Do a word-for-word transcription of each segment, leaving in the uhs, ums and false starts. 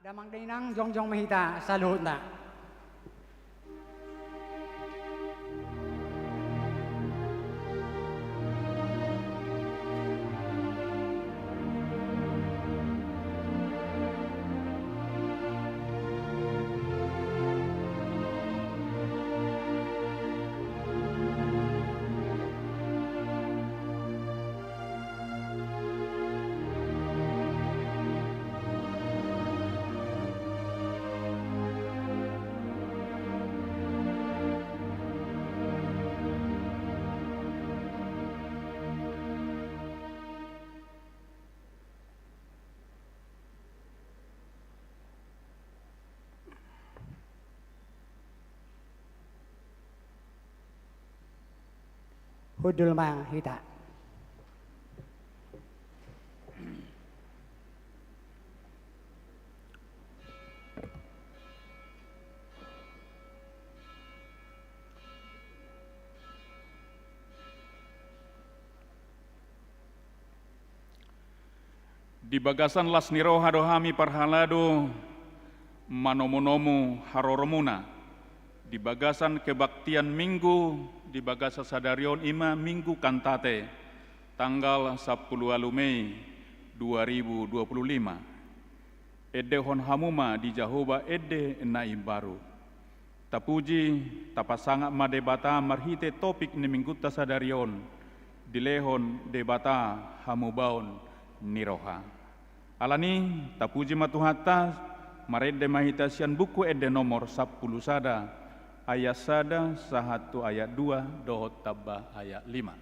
Damang dainang, jongjong ma hita saluhutna. Hundul ma hita. Di bagasan las ni roha do hami parhalado manomunomu haroromuna. Di bagasan kebaktian Minggu di bagasan sadari on, i ma Minggu Kantate, tanggal sampulu ualu Mei dua ribu dua puluh lima. Endehon hamu ma di Jahowa ende na imbaru. Tapuji, tapasangap ma Debata marhite topik ni Minggunta sadari on, dilehon Debata hamubaon ni roha. Alani, tapuji ma Tuhanta, marende ma hita sian Buku Ende nomor sampulu sada, ayat sada sahat tu ayat dua dohot tamba ayat lima.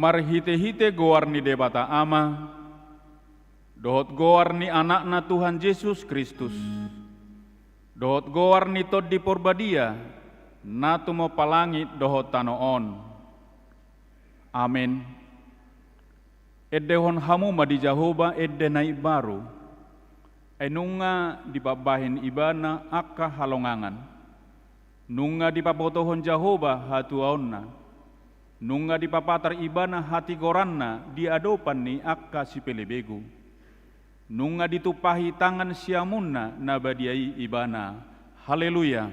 Marhite-hite goar ni Debata Ama, dohot goar ni Anakna Tuhan Jesus Kristus, dohot goar ni Tondi Porbadia, na tumompa langit dohot tano on. Amen. Endehon hamu ma di Jahowa ende na imbaru. Ai nunga dipambahen Ibana angka halongangan. Nunga dipabotohon Jahowa hatuaonna. Nunga dipapatar Ibana hatigoranna di adopan ni angka sipelebegu. Nunga ditumpahi tangan siamunna na badia i Ibana. Haleluya.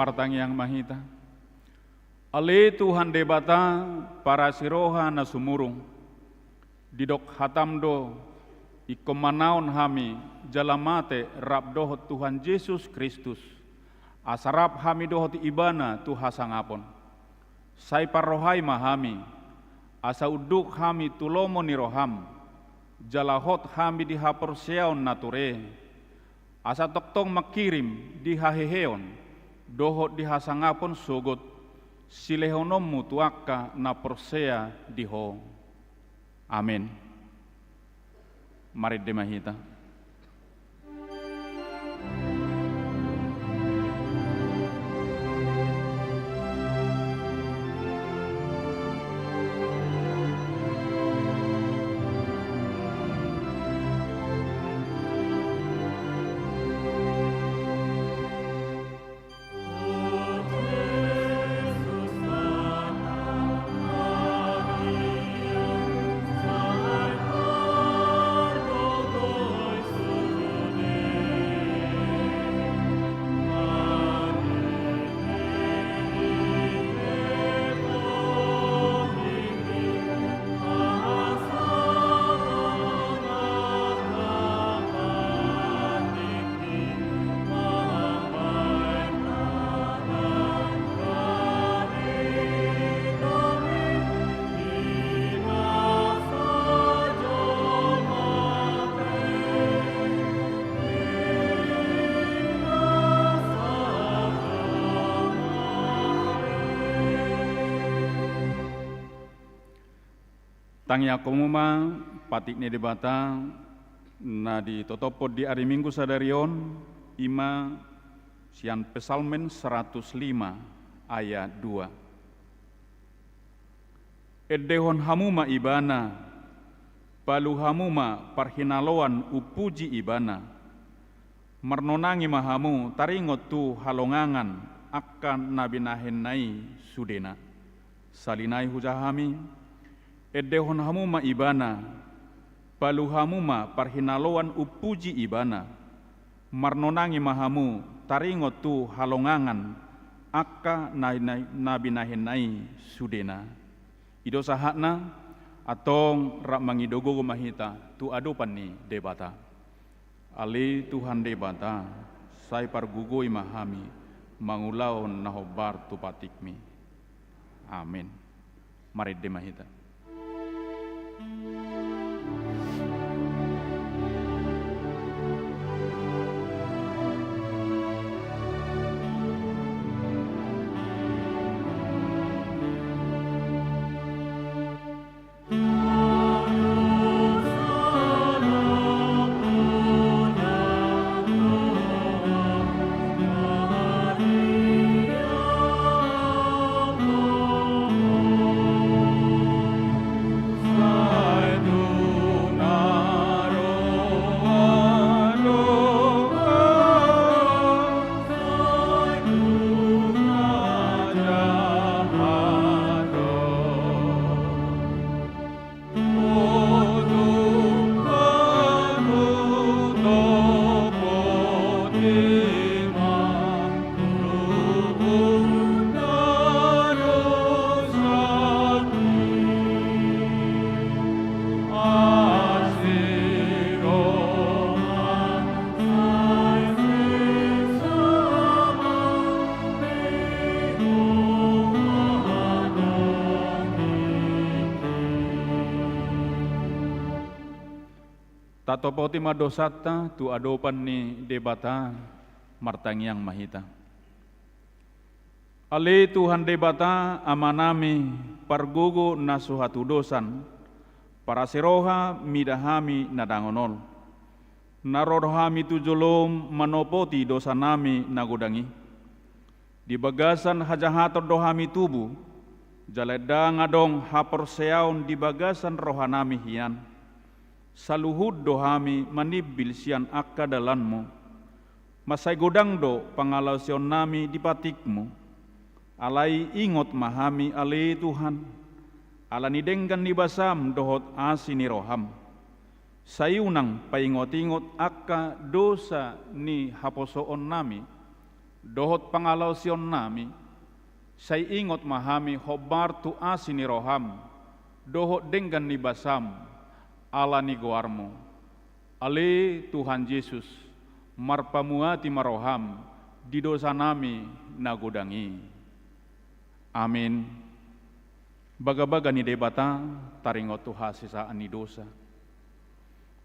Martangiang ma hita. Ale Tuhan Debata, parasi roha na sumurung, didok hatam do, ingkon manaon hami jala mate rap dohot Tuhan Jesus Kristus, asa rap hami dohot Ibana tu hasangapon. Sai parrohai ma hami, asa unduk hami tu lomo ni roham, jala hot hami di haporseaon na ture, asa tongtong mangkirim di haheheon dohot di hasangapon sogot silehononmu tu angka na porsea di Ho. Amen. Marende ma hita. Tangiangkonmu ma patik ni Debata na ditotophon di ari Minggu sadari on, i ma sian Psalmen seratus lima ayat dua. Endehon hamu ma Ibana, palu hamu ma parhinaloan umpuji Ibana. Marnonangi ma hamu taringot tu halongangan angka na binahenna i sudena. Sali nai hujaha hami, endehon hamu ma Ibana, palu hamu ma parhinaloan umpuji Ibana. Marnonangi ma hamu taringot tu halongangan angka na, na, na binahenna i sudena. I do sahatna, antong rap mangido gogo ma hita tu adopan ni Debata. Ale Tuhan Debata, sai pargogoi ma hami mangulahon na hombar tu patikmi. Amen. Marende ma hita. Tatopoti ma dosanta tu adopan ni Debata. Martangiang ma hita. Ale Tuhan Debata, Amanami, pargogo na so hatudosan, parasi roha mida hami na dangon on. Na ro do hami tu jolom manopoti dosanami na godang i. Di bagasan hajahaton do hami tubu, jala ndang adong haporseaon di bagasan rohanami hian. Saluhut do hami manimbil sian angka dalanmu. Mansai godang do pangalaosionnami di patikmu. Alai ingot ma hami ale Tuhan, ala ni denggan ni basam dohot asi ni roham. Sai unang paingot-ingot angka dosa ni haposoonnami, dohot pangalaosionnami, sai ingot ma hami hombar tu asi ni roham, dohot denggan ni basam, ala ni goarmu. Ale Tuhan Jesus, marpamuati ma roham di dosanami na godang i. Amin. Bagabaga ni Debata taringot tu hasesaan ni dosa.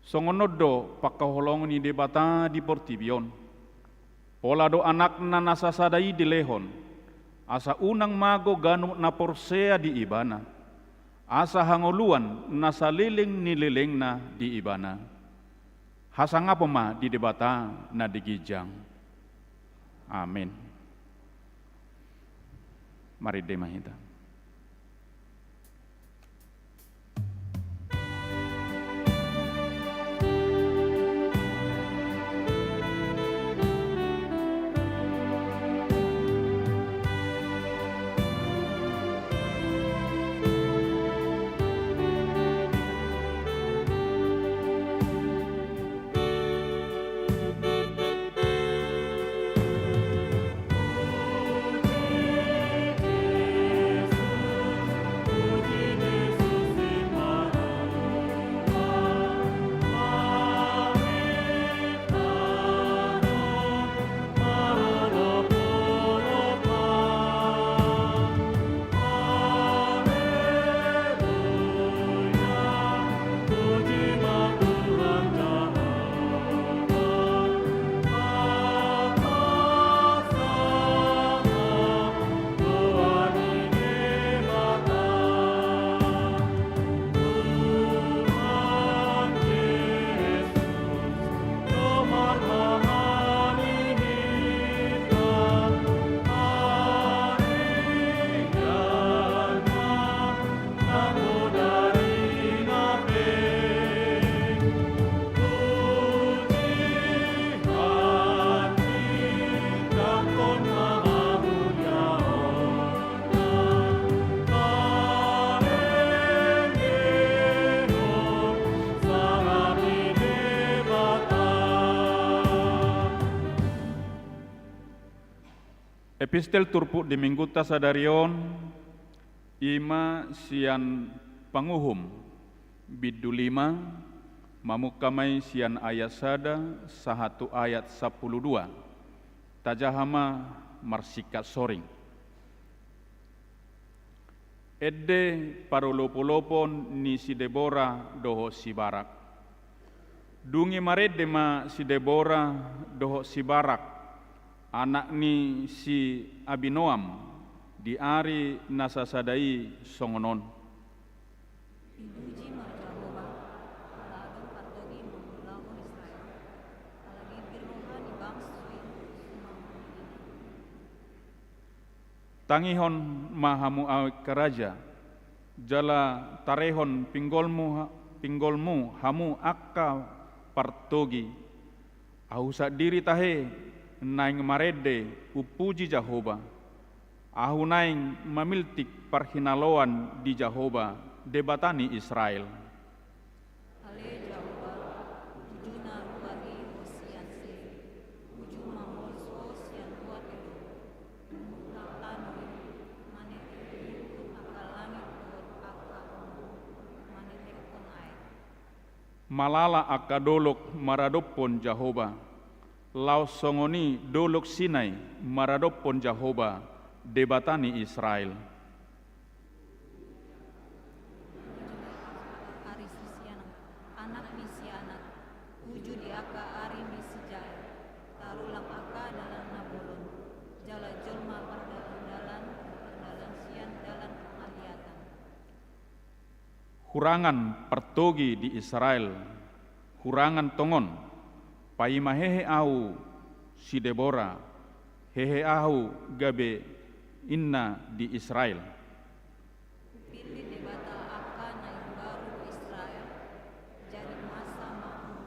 Songon on do pangkaholongan ni Debata di portibi on. Pola do Anakna na sasada i dilehon, asa unang mago ganup na porsea di Ibana, asa hangoluan na saleleng ni lelengna di Ibana. Hasangapon ma di Debata na di ginjang. Amin. Marende ma hita. Epistel turpuk di minggunta sadari on, i ma sian Panguhum, bindu lima, mamungka ma i sian ayat sada sahat tu ayat sampulu dua. Tajaha ma marsingkat soring. Ende parolopolopon ni si Debora dohot si Barak. Dung i marende ma si Debora dohot si Barak, anak ni si Abinoam, di ari na sasada i songon on. Dipuji ma Jahowa, ala adong partogi mangulahon Israel, ala girbir roha ni bangso i tu mangulahon. Tangihon ma hamu aek raja, jala tarehon pinggolmu, pinggolmu hamu angka partogi. Ahu sandiri tahe naeng marende umpuji Jahowa. Ahu naeng mamiltik parhinaloan di Jahowa, Debata ni Israel. Ale Jahowa, uju na ruat i Ho sian Seir, uju mangolus Ho sian ruat i do. Mulak tano i, manete huhut angka langit dohot angka ombun, manetekkon aek. Malala angka dolok maradophon Jahowa, laos songon i dolok Sinai maradophon Jahowa, Debata ni Israel. Ari sisianak, anak ni sianak, Hurangan partogi di Israel, hurangan tongon, paima hehe ahu si Debora, hehe ahu gabe inna di Israel. Hupillit Debata angka na imbaru Israel, jadi masa ma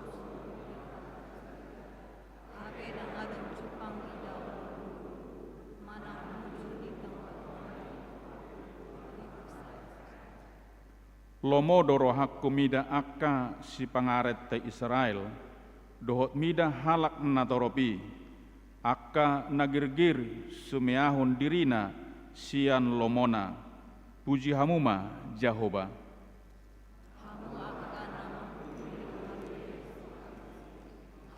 hape ndang adong jumpang idaon manang bujur di tongtong. Lomo do rohangku mida angka sipangaret Israel, dohot mida halak na torop i, angka na girgir sumeahon dirina sian lomona. Puji hamu ma Jahowa. Hamu angka na mangkuli Tuhan,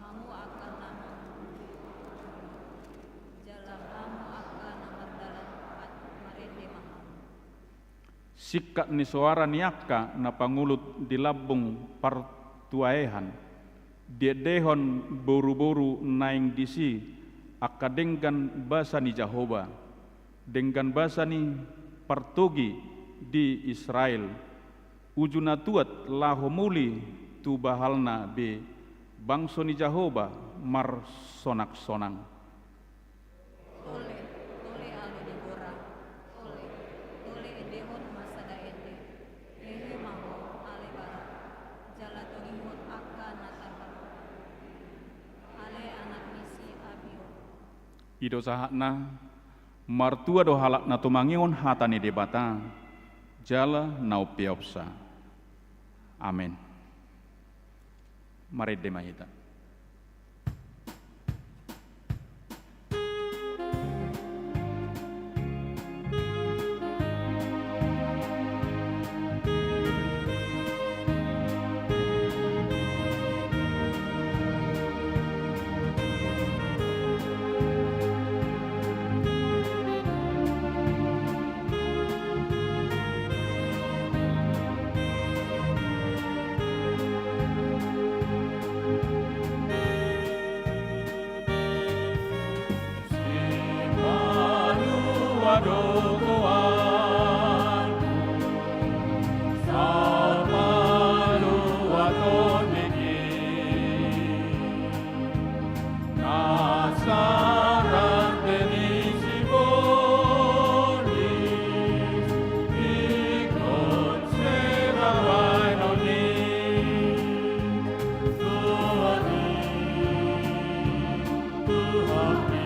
hamu angka na mangkuli Tuhan, jala hamu angka na mardalan pat, marende ma hamu. Singkat ni soara ni angka na pangulut di lambung partuaean, diendehon boruboru naeng disi angka denggan basa ni Jahowa, denggan basa ni partogi di Israel, uju na tuat laho muli tu bahalna be bangso ni Jahowa marsonaksonang. Tole, tole ale Debora, tole, tole endehon ma sada ende, hehe ma ho ale Barak, jala togihon angka na tarbaluka, ale anak ni si Abiot. I do sahatna. Martua do halak na tumangihon hata ni Debata, jala na umpeopsa. Amen. Marende ma hita. Sipalua do goarmu, sapalua tondingki. Na saraten ni sibolis, ingkon sera baenon ni Tuhan i, Tuhan i.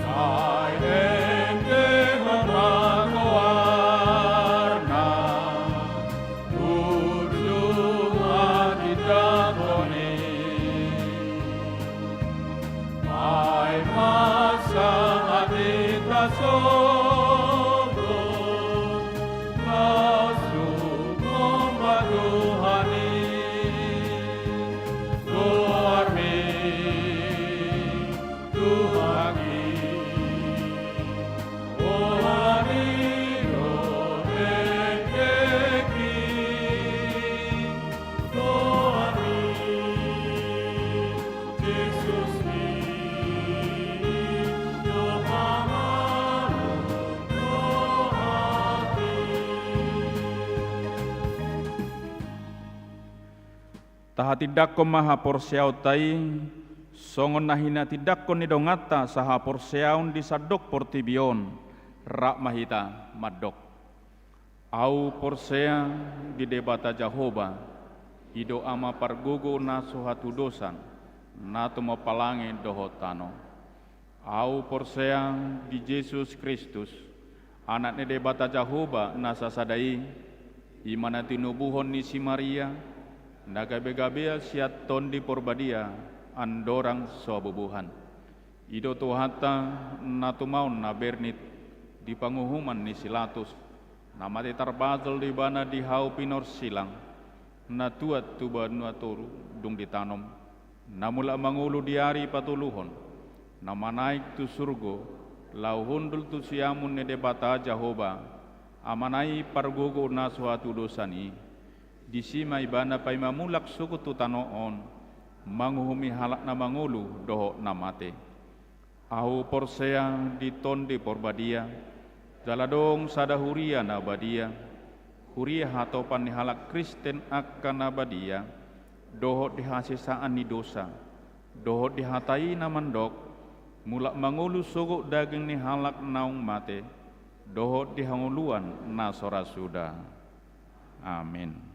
Sai endehon ma goarna, burju ma tindangkon i. Paima sangap hita sogot, laos tumomba Tuhan i. Goarmi Tuhan i, goarmi do endek i, goarmi Jesus i, do pamalum rohami. Tahatindangkon ma haporseaonta i, songon na hinatindangkon ni donganta sahaporseaon di sandok portibi on, rap ma hita mandok. Ahu porsea di Debata Jahowa, i do Ama pargogo na so hatudosan, na tumompa langit dohot tano. Ahu porsea di Jesus Kristus, Anak ni Debata Jahowa na sasada i, i ma na tinubuhon ni si Maria, na gabegabean sian Tondi Porbadia, andorang so bubuhan. I do Tuhanta, na tumaon na bernit di panguhuman ni si Latus, na mate tarbasol do ibana di hau pinorsilang, na tuat tu banua toru dung ditanom, na mulak mangolu di ari patoluhon, na manaek tu surgo, laho hundul tu siamun ni Debata Jahowa, Amana i pargogo na so hatudosan i. Disi ma Ibana paima mulak sogot tu tano on, manguhumi halak na mangolu dohot na mate. Ahu porsea di Tondi Porbadia, jala adong sada huria na badia, huria hatopan ni halak Kristen angka na badia, dohot di hasesaan ni dosa, dohot di hata i na mandok, mulak mangolu sogot daging ni halak naung mate, dohot di hangoluan na so ra suda. Amin.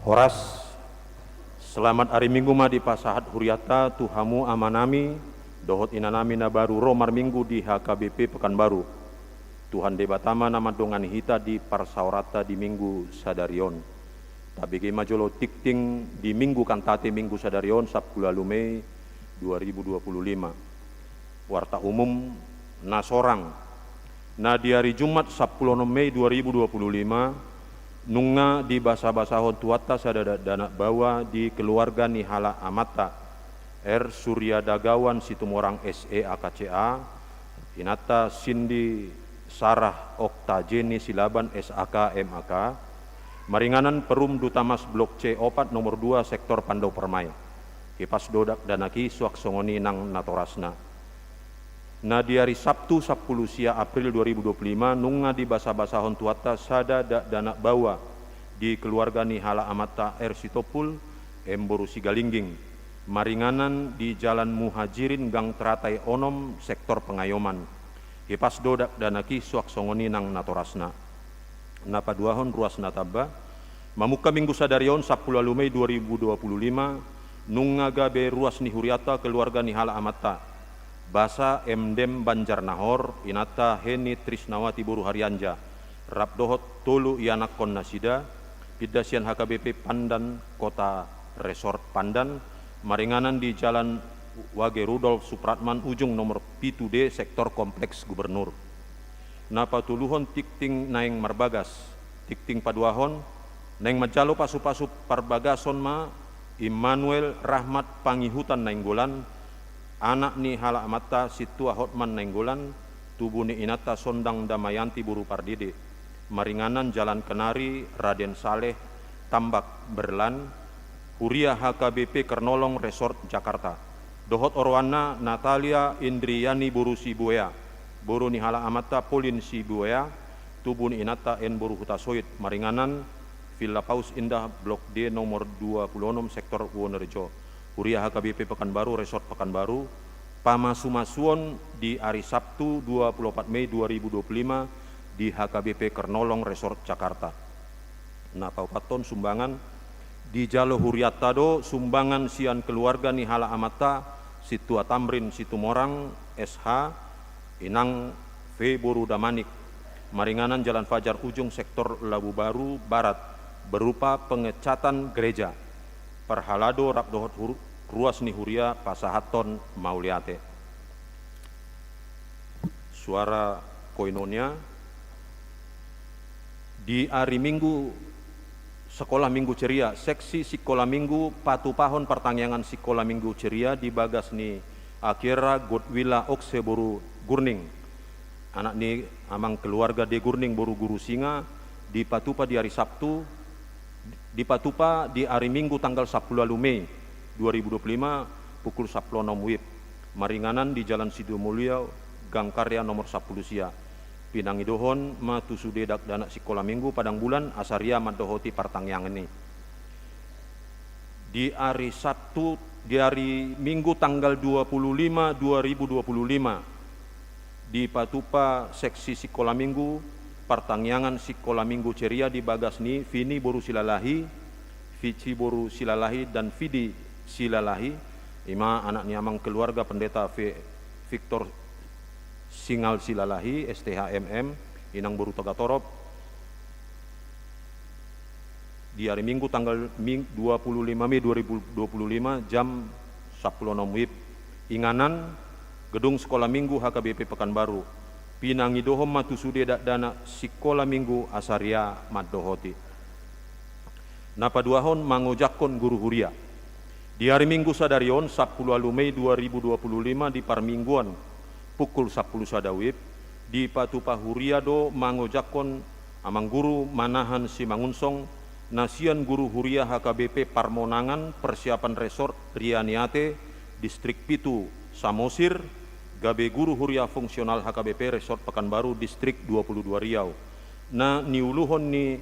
Horas. Selamat ari Minggu ma dipasahat hurianta tu hamu amanami dohot inanami na baru ro marminggu di H K B P Pekanbaru. Tuhan Debata ma na mandongani hita di parsaoranta di Minggu sadari on. Tabege ma jolo tingting di Minggu Kantate Minggu sadari on, sampulu ualu Mei dua ribu dua puluh lima. Warta umum na sorang. Na di ari Jumat sampulu onom Mei dua ribu dua puluh lima, nunga dibasabasahon tu hita sada dakdanak baoa di keluarga ni halak amanta, R. Surya Dagawan Situmorang, S E, A K C A, inanta Sindi Sarah Oktajeni Silaban, S A K, M A K, maringanan Perum Dutamas Blok C opat nomor dua sektor Pandau Permai. Hipas do dakdanak i suang songon i nang natorasna. Na di ari Sabtu sampulu sia April dua ribu dua puluh lima, nunga dibasabasahon tu hita sada dakdanak baoa di keluarga ni halak amanta, R. Sitompul, M. boru Sigalingging, maringanan di Jalan Muhajirin, Gang Teratai onom, sektor Pengayoman. Hipas do dakdanak i suang songon i nang natorasna. Na paduahon, ruas na tamba. Mamungka Minggu sadari on, sampulu ualu Mei dua ribu dua puluh lima, nunga gabe ruas ni hurianta keluarga ni halak amanta, Basa M. Dem Banjarnahor, inanta Heni Trisnawati boru Harianja, rap dohot tolu ianakhon nasida, pinda sian H K B P Pandan Kota Resort Pandan, maringanan di Jalan Wage Rudolf Supratman ujung nomor pitu D, sektor Kompleks Gubernur. Na patoluhon, tingting naeng marbagas. Tingting paduahon, naeng manjalo pasupasu parbagason ma Immanuel Rahmat Pangihutan Nainggolan, anak ni halak amanta Sintua Hotman Nainggolan, tubu ni inanta Sondang Damayanti boru Pardede, maringanan Jalan Kenari, Raden Saleh, Tambak Berlan, huria H K B P Kernolong Resort Jakarta. Dohot oroanna Natalia Indriani boru Sibuea, boru ni halak amanta Polin Sibuea, tubu ni inanta N. boru Hutasoit, maringanan Villa Paus Indah Blok D nomor dua puluh onom, sektor Wonorejo. Huria H K B P Pekanbaru, Resort Pekanbaru, pamasumasuon di ari Sabtu dua puluh opat Mei dua ribu dua puluh lima di H K B P Kernolong Resort Jakarta. Na paopathon, sumbangan. Dijalo hurianta do sumbangan sian keluarga ni halak amanta Sintua Tamrin Situmorang, S H, inang V. boru Damanik, maringanan Jalan Fajar ujung sektor Labu Baru Barat, berupa pengecatan gereja. Parhalado rap dohot hur-, ruas ni huria pasahathon mauliate. Suara Koinonia. Di ari Minggu Sekolah Minggu Ceria, seksi Sikola Minggu patupahon partangiangan Sikola Minggu Ceria di bagas ni Akira Godwilla Okse boru Gurning, anak ni amang keluarga D. Gurning boru Gurusinga, dipatupa di ari Sabtu, dipatupa di ari Minggu tanggal sampulu ualu Mei dua ribu dua puluh lima, pukul sampulu onom W I B, maringanan di Jalan Sidomulyo, Gang Karya nomor sampulu sia. Pinangidohon ma tu sude dakdanak Sikola Minggu Padang Bulan asa ria mandohoti partangiangan i. Di ari Sabtu, di ari Minggu tanggal dua puluh lima, dua ribu dua puluh lima, dipatupa seksi Sikola Minggu partangiangan Sikola Minggu Ceria di bagas ni Vini boru Silalahi, Vici boru Silalahi, dan Vidi Silalahi, i ma anak ni amang keluarga Pendeta V-, Victor Singal Silalahi, S T H M M, inang boru Togatorop, di ari Minggu tanggal Ming-, dua puluh lima Mei dua ribu dua puluh lima, jam sampulu onom W I B, inganan Gedung Sekolah Minggu H K B P Pekanbaru. Pinangidohon ma tu sude dakdanak Sikola Minggu asa ria mandohoti. Na paduahon, mangojakhon guru huria. Di ari Minggu sadari on, sampulu ualu Mei dua ribu dua puluh lima, di parmingguan pukul sampulu sada W I B, dipatupa huria do mangojakhon amang guru Manahan Simangunsong, na sian guru huria H K B P Parmonangan Persiapan Resort Rianiate, Distrik pitu Samosir, gabe guru huria fungsional H K B P Resort Pekanbaru, Distrik dua puluh dua Riau, na niuluhon ni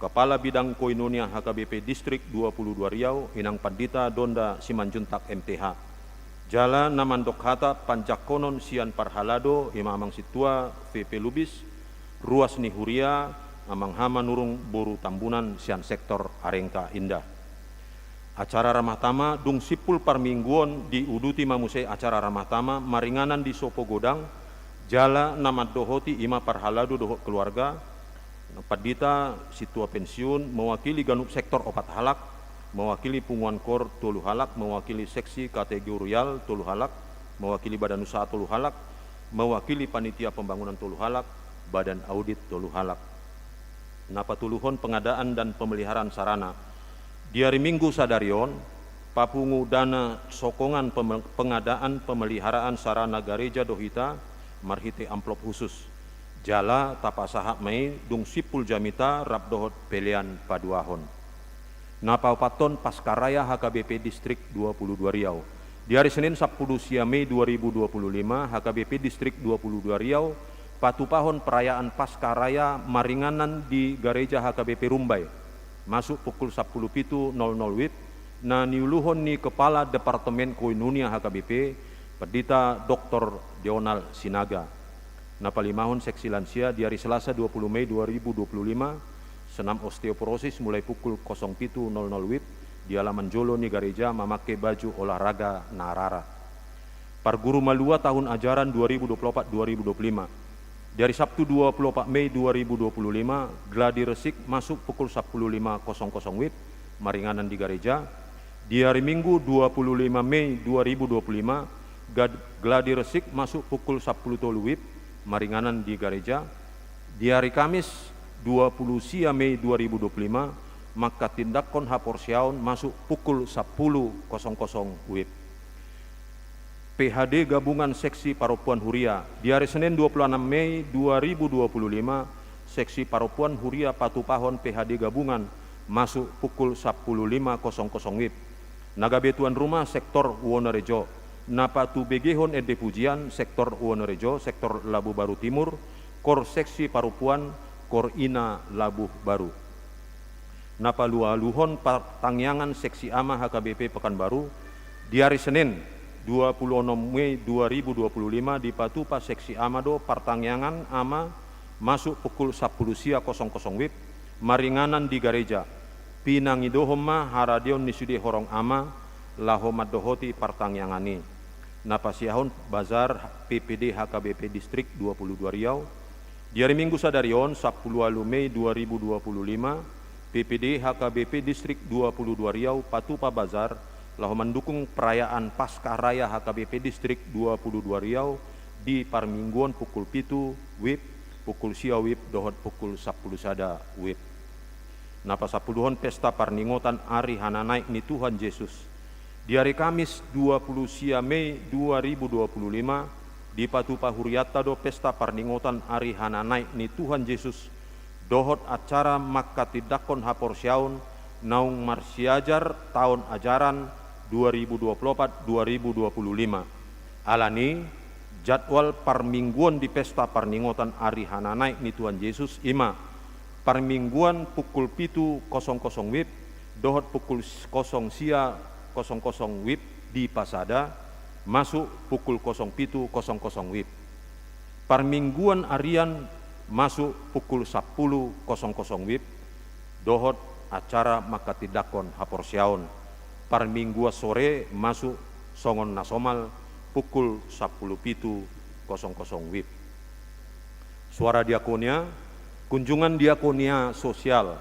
Kepala Bidang Koinonia H K B P Distrik dua puluh dua Riau, inang Pandita Donda Simanjuntak M T H. Jala na mandok hata panjangkonon sian parhalado, i ma amang sintua V P Lubis, ruas ni huria, Amang Hama Nurung boru Tambunan sian sektor Arengka Indah. Acara ramah tama dung simpul parmingguon diuduti ma muse acara ramah tama maringanan di sopo godang, jala na mandohoti i ma parhalado dohot keluarga, pandita, sintua pensiun, mewakili ganup sektor opat halak, mewakili punguan kor tolu halak, mewakili seksi kategorial tolu halak, mewakili badan usaha tolu halak, mewakili panitia pembangunan tolu halak, badan audit tolu halak. Na patoluhon pengadaan dan pemeliharaan sarana. Di ari Minggu sadari on, papungu dana sokongan peme-, pengadaan pemeliharaan sarana gareja do hita marhite amplop khusus. Jala tapasahat ma i dung simpul jamita rap dohot pelean paduahon. Na paopathon Paskaraya H K B P Distrik dua puluh dua Riau. Di ari Senin sampulu sia Mei dua ribu dua puluh lima, H K B P Distrik dua puluh dua Riau patupahon perayaan Paskaraya maringanan di gareja H K B P Rumbai, masuk pukul sampulu pitu nol nol WIB, na niuluhon ni Kepala Departemen Koinonia H K B P, Pandita Doktor Deonal Sinaga. Na palimahon seksi lansia di ari Selasa dua puluh Mei dua ribu dua puluh lima, senam osteoporosis mulai pukul kosong pitu nol nol WIB di alaman jolo ni gareja mamangke baju olahraga na rara. Parguru malua tahun ajaran dua ribu dua puluh opat dua ribu dua puluh lima. Di ari Sabtu dua puluh opat Mei dua ribu dua puluh lima, gladi resik masuk pukul sampulu lima kosong kosong WIB, maringanan di gareja. Di ari Minggu dua puluh lima Mei dua ribu dua puluh lima, gad-, gladi resik masuk pukul sampulu tolu WIB, maringanan di gareja. Di ari Kamis dua puluh sia Mei dua ribu dua puluh lima, manghatindanghon haporseaon masuk pukul sampulu kosong kosong WIB. P H D gabungan seksi parompuan huria. Di ari Senin dua puluh enam Mei dua ribu dua puluh lima, seksi parompuan huria patupahon P H D gabungan masuk pukul sampulu lima kosong kosong WIB. Na gabe tuan rumah sektor Wonorejo. Na patubegehon ende pujian sektor Wonorejo, sektor Labuh Baru Timur, kor seksi parompuan, kor ina Labuh Baru. Na palualuhon partangiangan seksi ama H K B P Pekanbaru. Di ari Senin dua puluh onom Mei dua ribu dua puluh lima dipatupa seksi ama do partangiangan ama masuk pukul sampulu sia kosong kosong WIB, maringanan di gareja. Pinangidohon ma haradeon ni sude horong ama laho mandohoti partangiangan i. Na pasiahon bazar P P D H K B P Distrik dua puluh dua Riau. Di ari Minggu sadari on, sampulu ualu Mei dua ribu dua puluh lima, P P D H K B P Distrik dua puluh dua Riau patupa bazar laho mandukung perayaan Paskah Raya H K B P Distrik dua puluh dua Riau di parmingguon pukul pitu WIB, pukul sia WIB dohot pukul sampulu sada WIB. Na pasampuluhon pesta parningotan ari hananaek ni Tuhan Jesus. Di ari Kamis dua puluh sia Mei dua ribu dua puluh lima, dipatupa hurianta do pesta parningotan ari hananaek ni Tuhan Jesus dohot acara manghatindanghon haporseaon naung marsiajar taon ajaran dua ribu dua puluh opat dua ribu dua puluh lima. Alani, jadwal parmingguon di pesta parningotan ari hananaek ni Tuhan Jesus i ma parmingguon pukul pitu kosong kosong WIB dohot pukul s-, kosong sia kosong kosong WIB di Pasada, masuk pukul kosong pitu kosong kosong WIB. Parmingguon arian masuk pukul sampulu kosong kosong WIB, dohot acara manghatindanghon haporseaon. Parmingguon sore masuk songon na somal pukul sampulu pitu kosong kosong WIB. Suara diakonia, kunjungan diakonia sosial.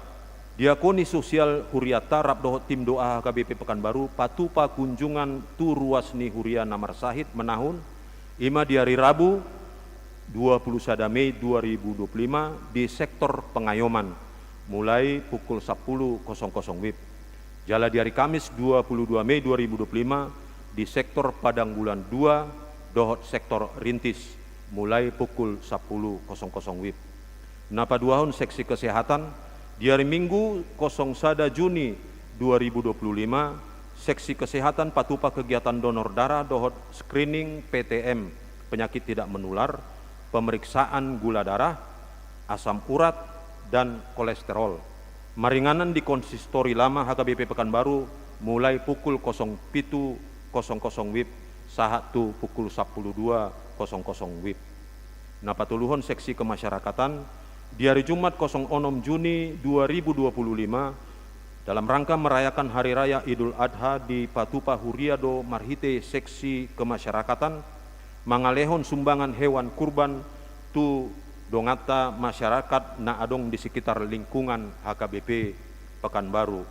Diakoni sosial hurianta rap dohot tim doa H K B P Pekanbaru patupa kunjungan tu ruas ni huria na marsahit manahun, i ma di ari Rabu dua puluh sada Mei dua ribu dua puluh lima di sektor Pengayoman, mulai pukul sampulu kosong kosong WIB. Jala di ari Kamis dua puluh dua Mei dua ribu dua puluh lima di sektor Padang Bulan dua dohot sektor Rintis, mulai pukul sampulu kosong kosong WIB. Na paduahon seksi kesehatan, di ari Minggu kosong sada Juni dua ribu dua puluh lima, seksi kesehatan patupa kegiatan donor darah dohot screening P T M, penyakit tidak menular, pemeriksaan gula darah, asam urat, dan kolesterol. Maringanan di Konsistori Lama H K B P Pekanbaru mulai pukul kosong pitu kosong kosong WIB sahat tu pukul sampulu dua kosong kosong WIB. Na patoluhon seksi kemasyarakatan, Di ari Jumat kosong onom Juni dua ribu dua puluh lima, dalam rangka merayakan Hari Raya Idul Adha, dipatupa huria do marhite seksi kemasyarakatan mangalehon sumbangan hewan kurban tu donganta masyarakat na adong di sekitar lingkungan H K B P Pekanbaru.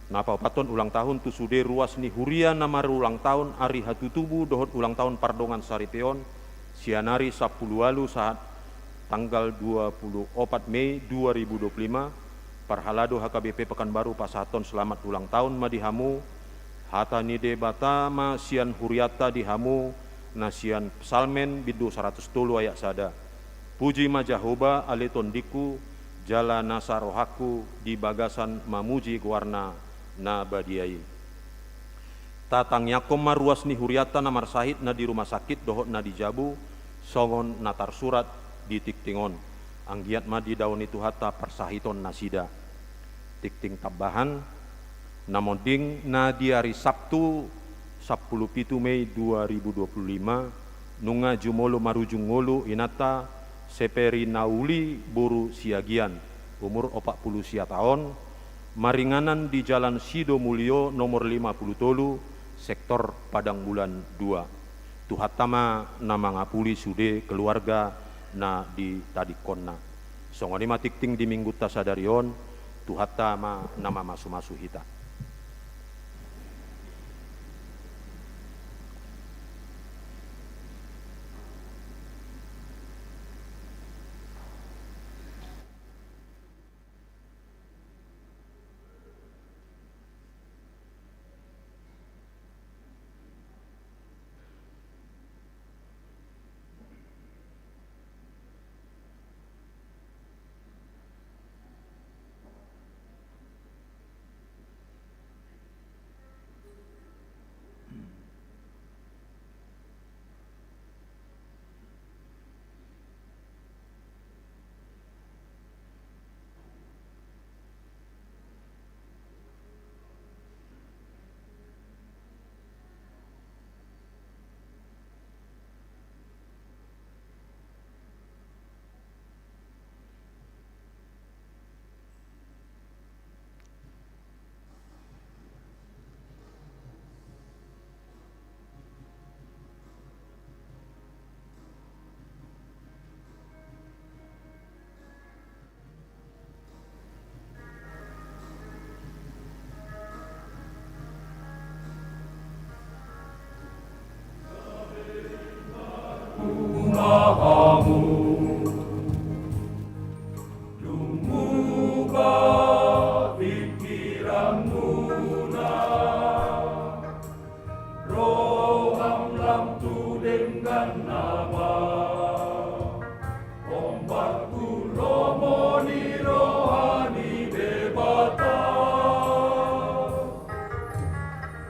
Na paopathon ulang tahun tu sude ruas ni huria na marulang tahun ari hatutubu dohot ulang tahun pardongan saripeon, sian ari sampulu ualu sahat tanggal dua puluh opat Mei dua ribu dua puluh lima, parhalado H K B P Pekanbaru pasahathon selamat ulang tahun ma di hamu. Hata ni Debata ma sian hurianta di hamu, na sian Psalmen bindu saratus tolu ayat sada. Puji ma Jahowa ale tondingku, jala nasa rohangku di bagasan mamuji goarna na badia i. Tatangiangkon ma ruas ni hurianta na marsahit na di rumah sakit dohot na di jabu, songon na tarsurat di tingting on. Anggiat ma didaoni Tuhanta parsahiton nasida. Tingting tambahan, na monding na di ari Sabtu sampulu pitu Mei dua ribu dua puluh lima, nunga jumolo marujung ngolu inanta Seperinauli boru Siagian, umur opat pulu sia taon, maringanan di Jalan Sidomulyo nomor lima pulu tolu, sektor Padang Bulan dua. Tuhanta ma na mangapuli sude keluarga na ditadingkonna. Songon i ma tingting di minggunta sadari on, Tuhanta ma na mamasumasu hita. Dung muba pikiranmuna, roham lam tu denggan nama, hombar tu lomo ni roha ni Debata.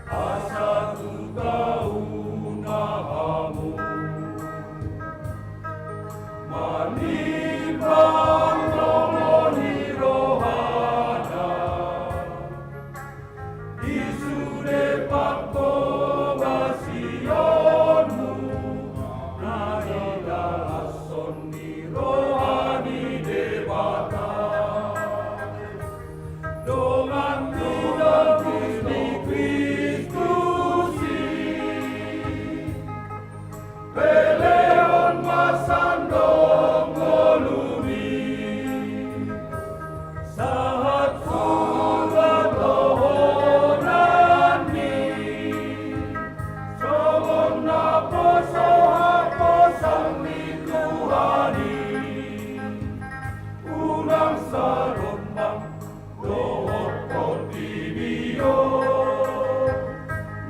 Asa tu tauna hamu manimbang lomo ni rohana di sude panghobasionmu na nidalashon ni roha ni Debata. Dongan tu Kristus i, pelehon ma sandok ngolumi, sahat surat dohonanmi, songon naposo haposan ni Tuhan i, unang sarombang dohot portibi on,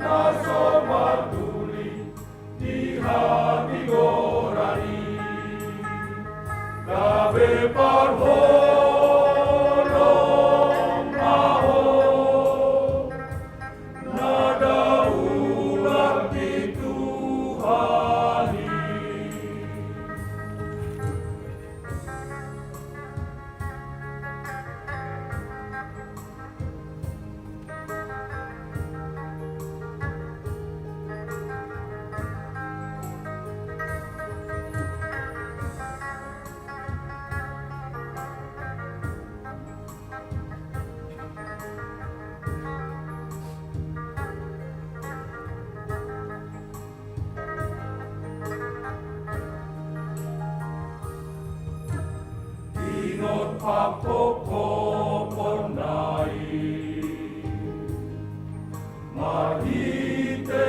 na so martuli di hatigoran i, gabe parholong ma ho na daulat di Tuhan i. Ingot pangkophoponna i marhite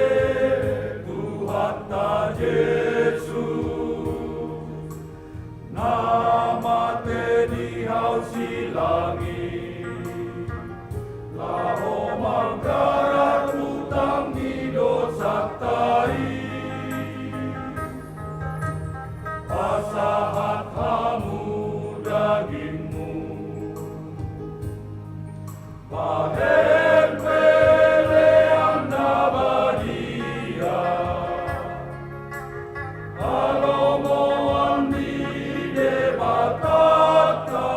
Tuhanta Jesus, na mate di hau silang i, laho manggarar hutang ni dosanta i. Pasahat hamu dagingmu bahen pelean na badia, halomoan ni Debatanta.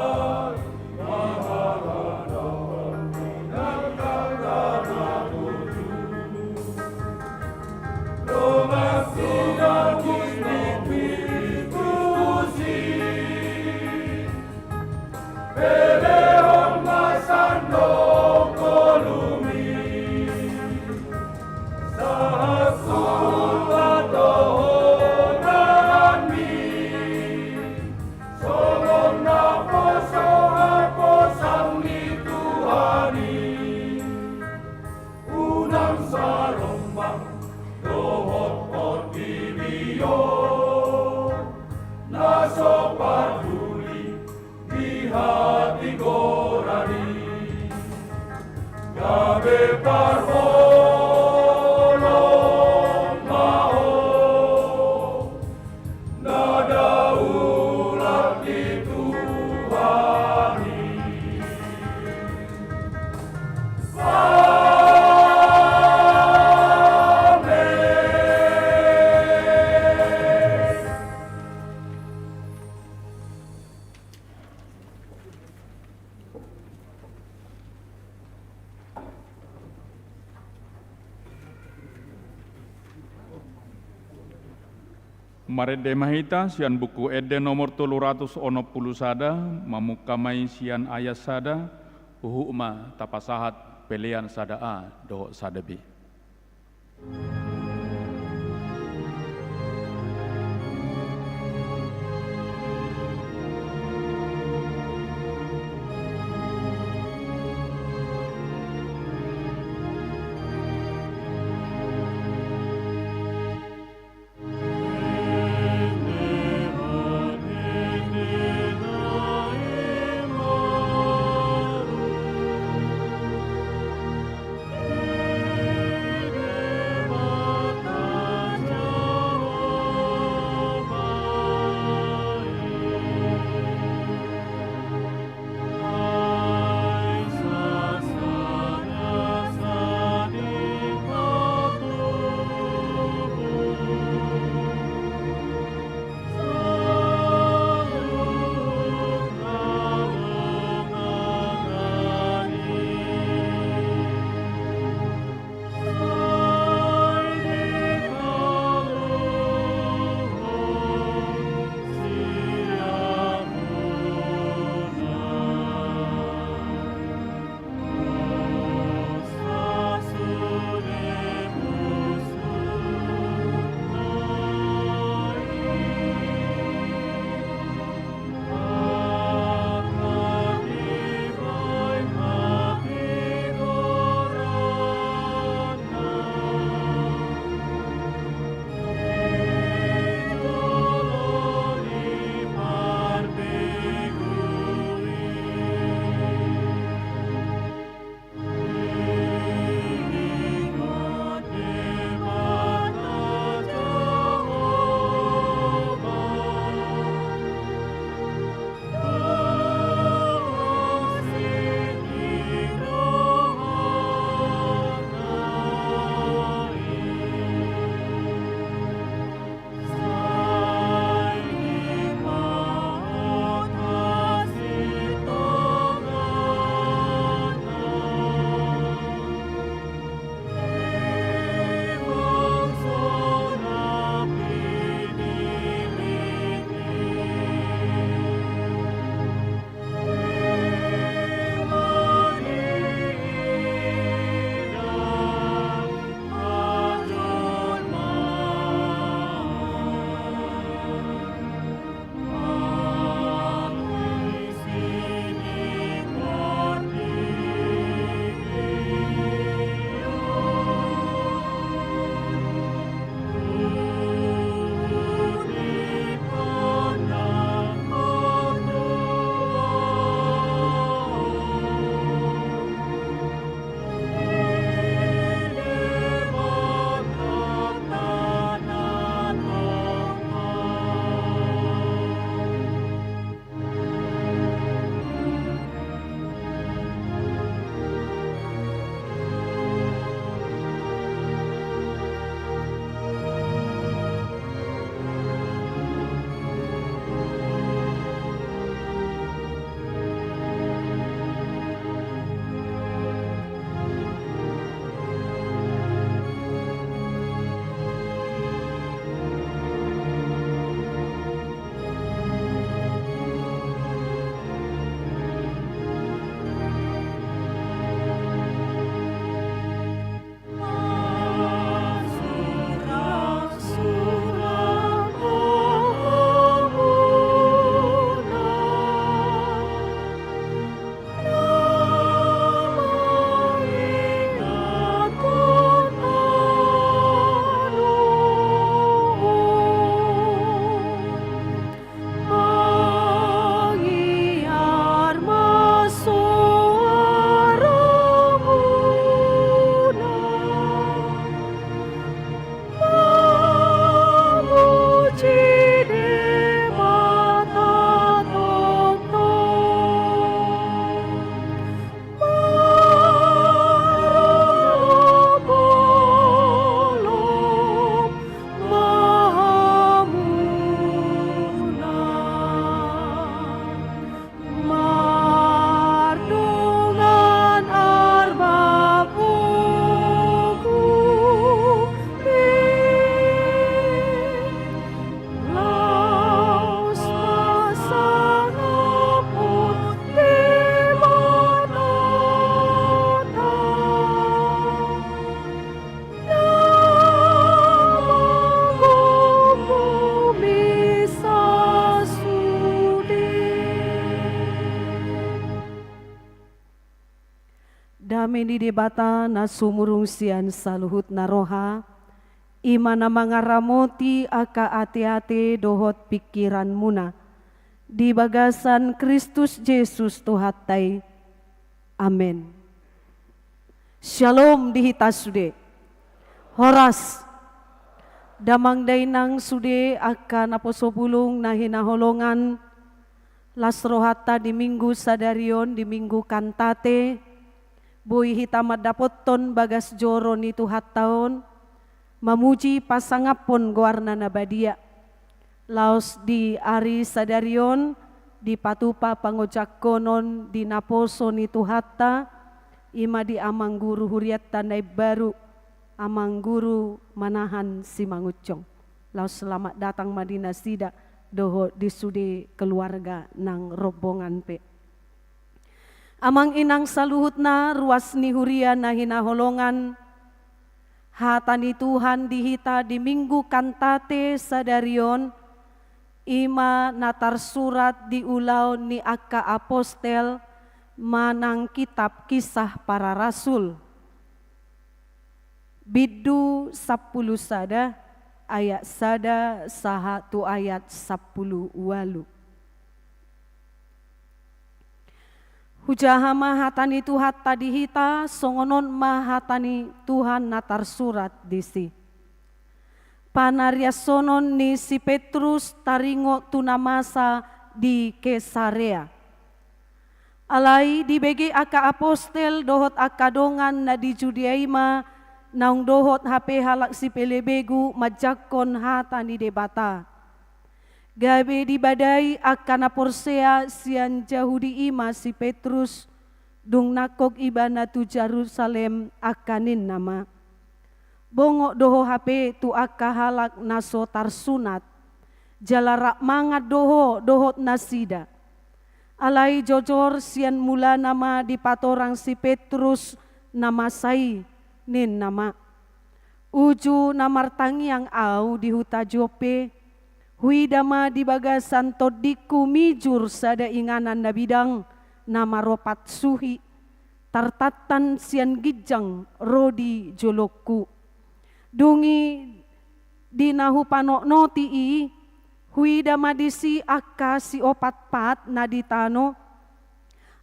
Songon naposo haposan ni Tuhan i, unang sarombang dohot portibi on, na so parduli di hatigoran i. Gabe parholong ma ho na daulat di Tuhan i. Amen. Marende ma hita sian Buku Ende nomor tolu ratus onom pulu sada, mamungka ma i sian ayat sada, huhut ma tapasahat pelean sada A dohot sada B. Dame ni Debata na sumurung sian saluhutna roha, i ma na mangaramoti angka ateate dohot pingkiranmuna, di bagasan Kristus Jesus Tuhanta i. Amen. Syalom di hita sude. Horas. Damang dainang sude angka naposobulung na hinaholongan, las rohanta di Minggu sadari on, di Minggu Kantate, boi hita mandapothon bagas joro ni Tuhanta on, mamuji pasangaphon goarna na badia. Laos di ari sadari on, dipatupa pangojangkonon di naposo ni Tuhanta, i ma di amang guru hurianta na imbaru, amang guru Manahan Simangunjung. Laos selamat datang ma di nasida, dohot di sude keluarga nang rombongan pe. Amang inang saluhutna, ruas ni huria na hinaholongan, hata ni Tuhan di hita di Minggu Kantate sadari on, i ma na tarsurat di Ulaon ni angka Apostel manang kitab Kisah Para Rasul. Bindu sampulu sada, ayat sada sahat tu ayat sampulu ualu. Hujaha ma hata ni Tuhanta di hita, songon on ma hata ni Tuhan na tarsurat disi. Panariashonon ni si Petrus taringot tu na masa di Kesarea. Alai dibege angka apostel dohot angka dongan na di Judea i ma, naung dohot hape halak sipelebegu manjangkon hata ni Debata. Gabe dibadai angka na porsea sian Jahudi i ma si Petrus, dung nangkok ibana tu Jerusalem, angka ninna ma: Bongot do ho hape tu angka halak na so tarsunat, jala rap mangan do ho dohot nasida. Alai jojor sian mulana ma dipatorang si Petrus na masa i, ninna ma: Uju na martangiang ahu di huta Joppe, huida ma di bagasan tondingku mijur sada inganan na bidang, na maropat suhi, tartantan sian ginjang ro di jolongku. Dung i di na hupanotnoti i, huida ma disi angka siopat pat na di tano,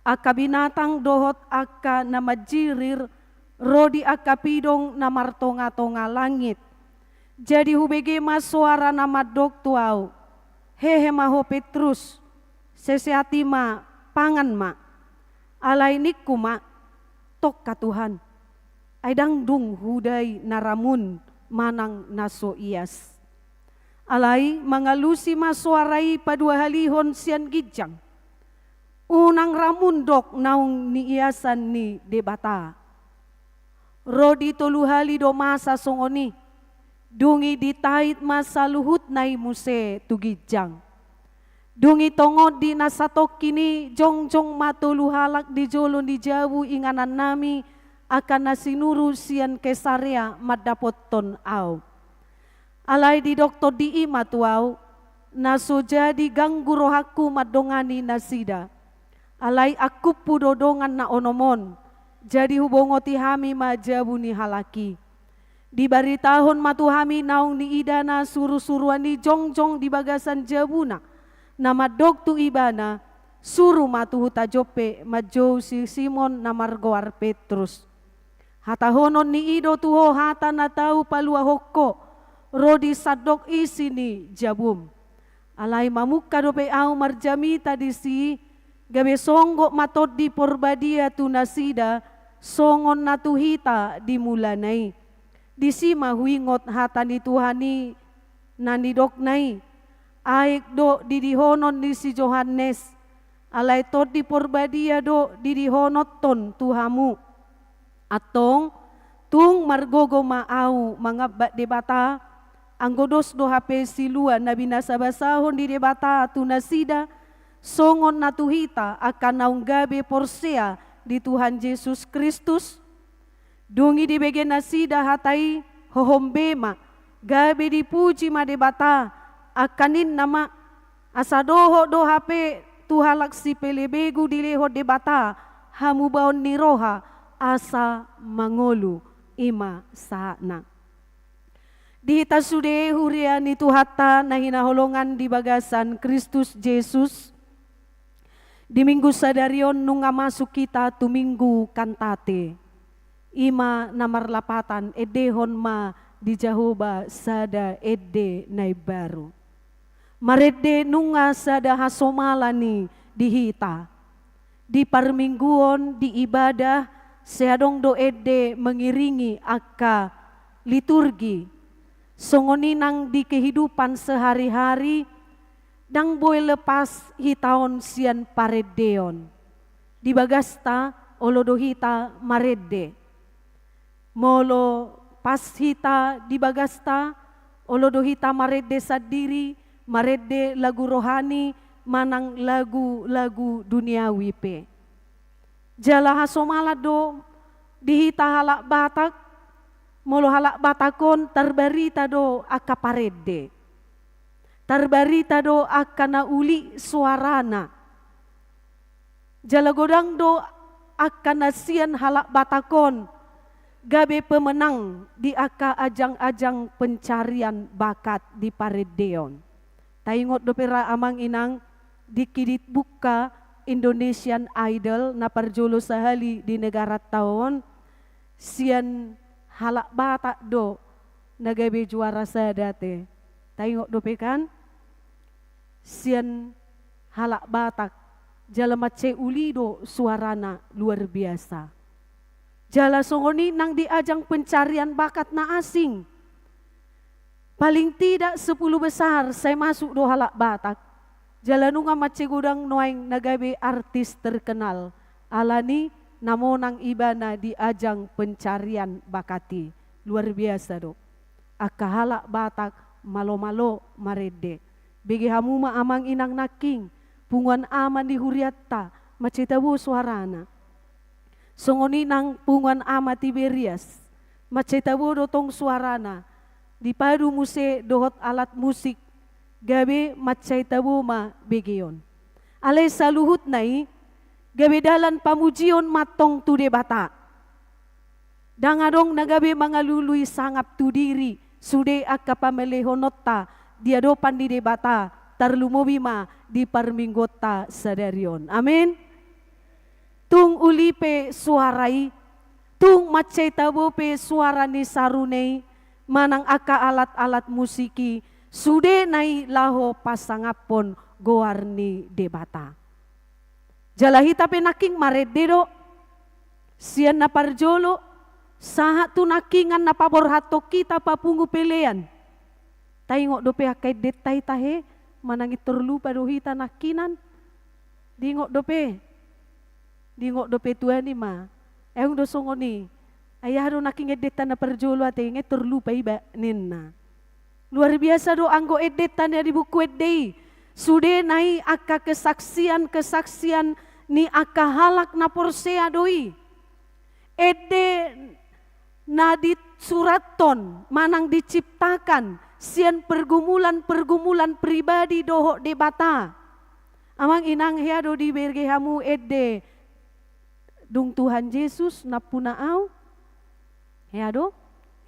angka binatang dohot angka na manjirir, ro di angka pidong na martongatonga langit. Jadi hubege ma soara na mandok tu ahu: Hehe ma ho Petrus, sese ati ma, pangan ma. Alai ningku ma: Tongka Tuhan, ai ndang dung hudai na ramun manang na so ias. Alai mangalusi ma soara i paduahalihon sian ginjang: Unang ramun dok naung niiasan ni Debata. Ro di tolu hali do masa songon i, dung i ditait ma saluhutna i muse tu ginjang. Dung i tongon di na satongkin i jongjong ma tolu halak di jolo ni jabu inganannami, angka na sinuru sian Kesarea mandapothon ahu. Alai didok tondi i ma tu ahu, na so jadi ganggu rohangku mandongani nasida. Alai angkuphu do dongan na onom on, jadi hubongoti hami ma jabu ni halak i. Dibaritahon ma tu hami naung niidana surusuruan i jongjong di bagasan jabuna, na mandok tu ibana: Suru ma tu huta Joppe manjou si Simon na margoar Petrus. Hatahonon ni i do tu ho hata na tau paluahon ho, ro di sandok isi ni jabum. Alai mamungka dope ahu marjamita disi, gabe songgop ma Tondi Porbadia tu nasida, songon na tu hita di mulana i. Disi ma huingot hata ni Tuhan i na nidokna i: Aek do didihonon ni si Johannes, alai Tondi Porbadia do didihononhon tu hamu. Antong, tung margogo ma ahu mangambat Debata, anggo dos do hape silua na binasabasahon ni Debata tu nasida, songon na tu hita angka naung gabe porsea di Tuhan Jesus Kristus? Dung i dibege nasida hata i, hohom be ma, gabe dipuji ma Debata, angka ninna ma: Asa dohot do hape tu halak sipelebegu dilehon Debata hamubaon ni roha, asa mangolu, i ma sahatna. Di hita sude huria ni Tuhanta na hinaholongan di bagasan Kristus Jesus, di Minggu sadari on nunga masuk hita tu Minggu Kantate. I ma na marlapatan, endehon ma di Jahowa sada ende na imbaru. Marende nunga sada hasomalan i di hita. Di parmingguon, di ibadah, sai adong do ende mengiringi angka liturgi. Songon i nang di kehidupan sehari-hari, ndang boi lepas hita on sian parendeon. Di bagasta, olo do hita marende. Molo pas hita di bagasta, olo do hita marende sandiri, marende lagu rohani, manang lagu-lagu duniawi pe. Jala hasomalan do di hita halak Batak, molo halak Batak on tarbarita do angka parende. Tarbarita do angka na uli soarana. Jala godang do angka na sian halak Batak on gabe pemenang di angka ajang-ajang pencarian bakat di parendeon. Taingot dope ra amang inang, dingki dibuka Indonesian Idol na parjolo sahali di negaranta on, sian halak Batak do na gabe juara sada te. Taingot dope kan? Sian halak Batak, jala mansai uli do suarana, luar biasa. Jala songon i nang di ajang pencarian bakat na asing. Paling tidak sepuluh besar sai masuk do halak Batak. Jala nunga mansai godang nuaeng na gabe artis terkenal. Alani na monang ibana di ajang pencarian bakat i. Luar biasa do. Angka halak Batak malo-malo marende. Bege hamu ma amang inang nangkin, punguan ama ni hurianta, mansai tabo suarana. Songon i nang punguan ama Tiberias, mansai tabo do tong suarana, dipadu muse dohot alat musik, gabe mansai tabo ma begeon. Alai saluhutna i, gabe dalan pamujion ma tong tu Debata. Ndang adong na gabe mangalului sangap tu diri, sude angka pamelehononta di adopan ni Debata, tarlumobi ma di parmingguonta sadari on. Amin. Tung uli pe suara i, tung mansai tabo pe suara ni sarune i, manang angka alat-alat musik i, sudena i laho pasangaphon goar ni Debata. Jala hita pe nangkin marende do, sian na parjolo, sahat tu nangkinan na paborhathon hita papungu pelean. Taingot dope angka endenta i tahe, manang intor lupa do hita nangkinan. Diingot dope. Diingot dope Tuhan i ma. Adong do songon i. Ai aha do nangkin endenta na parjolo ate, nga intor lupa iba ninna. Luar biasa do anggo endenta na di buku ende i. Sudena i angka kesaksian-kesaksian ni angka halak na porsea do i. Ende na disurathon manang diciptakan sian pergumulan-pergumulan pribadi dohot Debata. Amang inang, hea do dibege hamu ende Dung Tuhan Jesus nampuna au? Hea do?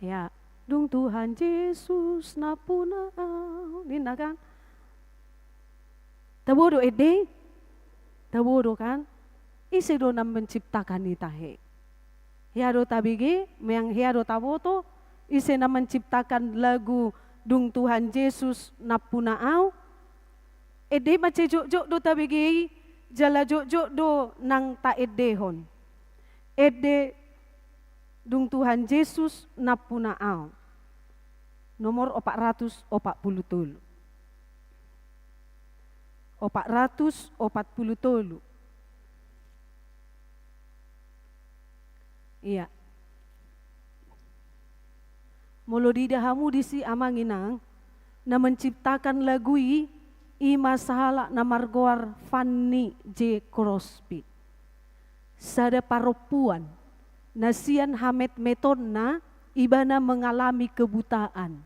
Hea. Dung Tuhan Jesus nampuna au. Ninna kan? Tabo do ende i? Tabo do kan? Ise do na menciptakan i tahe? Hea do tabege, meang hea do taboto, ise na menciptakan lagu Dung Tuhan Jesus nampuna au? Ende i mansai jotjot do tabege i, jala jotjot do nang taendehon. Ende Dung Tuhan Jesus nampuna au. Nomor opat ratus opat pulu tolu. Opat ratus opat pulu tolu. Ia. Molo diida hamu disi amang inang, na menciptakan lagu i, i ma sahalak na margoar Fanny J Crosby. Sada parompuan, na sian hametmetonna ibana mengalami kebutaan.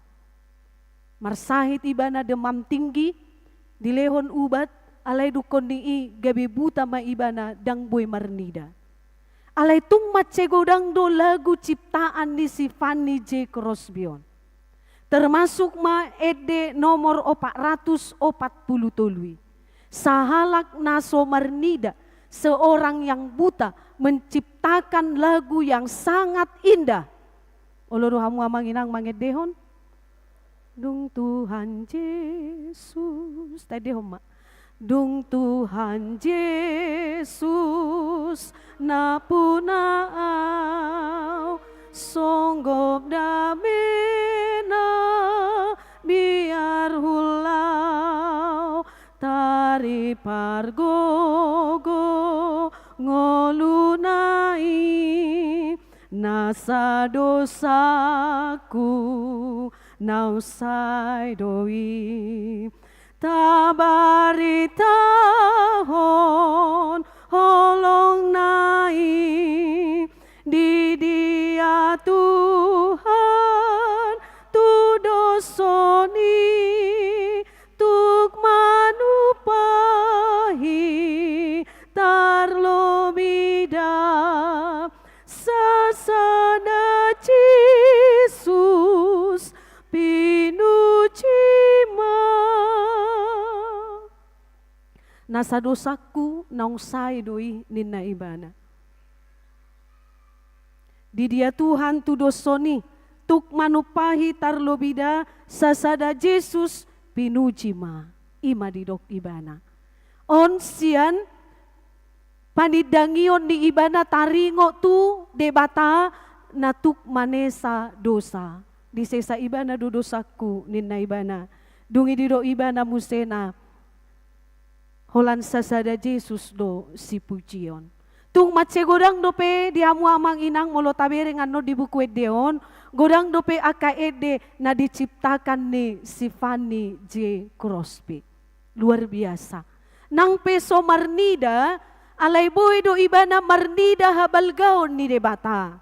Marsahit ibana demam tinggi, dilehon ubat, alai dungkon ni i gabe buta ma ibana, ndang boi marnida. Alai tung mansai godang do lagu ciptaan ni si Fanny J Crosby on. Termasuk ma ende nomor opat ratus opat pulu tolu i. Sahalak na so marnida, seorang yang buta menciptakan lagu yang sangat indah. Olo do hamu amang inang mangendehon? Dung Tuhan Jesus, taendehon ma. Dung Tuhan Jesus nampuna au, songgop damena biar hulau, taripargogo ngoluna i, nasa dosaku naung sae do i. Tabaritahon holongna i, di dia Tuhan tudoson i, tuk manumpahi tarlobida sasada Jesus pinuji ma. Nasa dosaku naung sae do i, ninna ibana. Di dia Tuhan tudoson i, tuk manumpahi tarlobida sasada Jesus pinuji ma. I ma didok ibana. On sian panindangion ni ibana taringot tu Debata na tuk manesa dosa. Disesa ibana do dosaku, ninna ibana. Dung i didok ibana muse na holan sasada Jesus do sipujion. Tung mansai godang dope di hamu amang inang molo tabereng annon di buku ende on, godang dope angka ende na diciptakan ni si Fanny J Crosby. Luar biasa. Nang pe so marnida, alai boi do ibana marnida habalgaon ni Debata.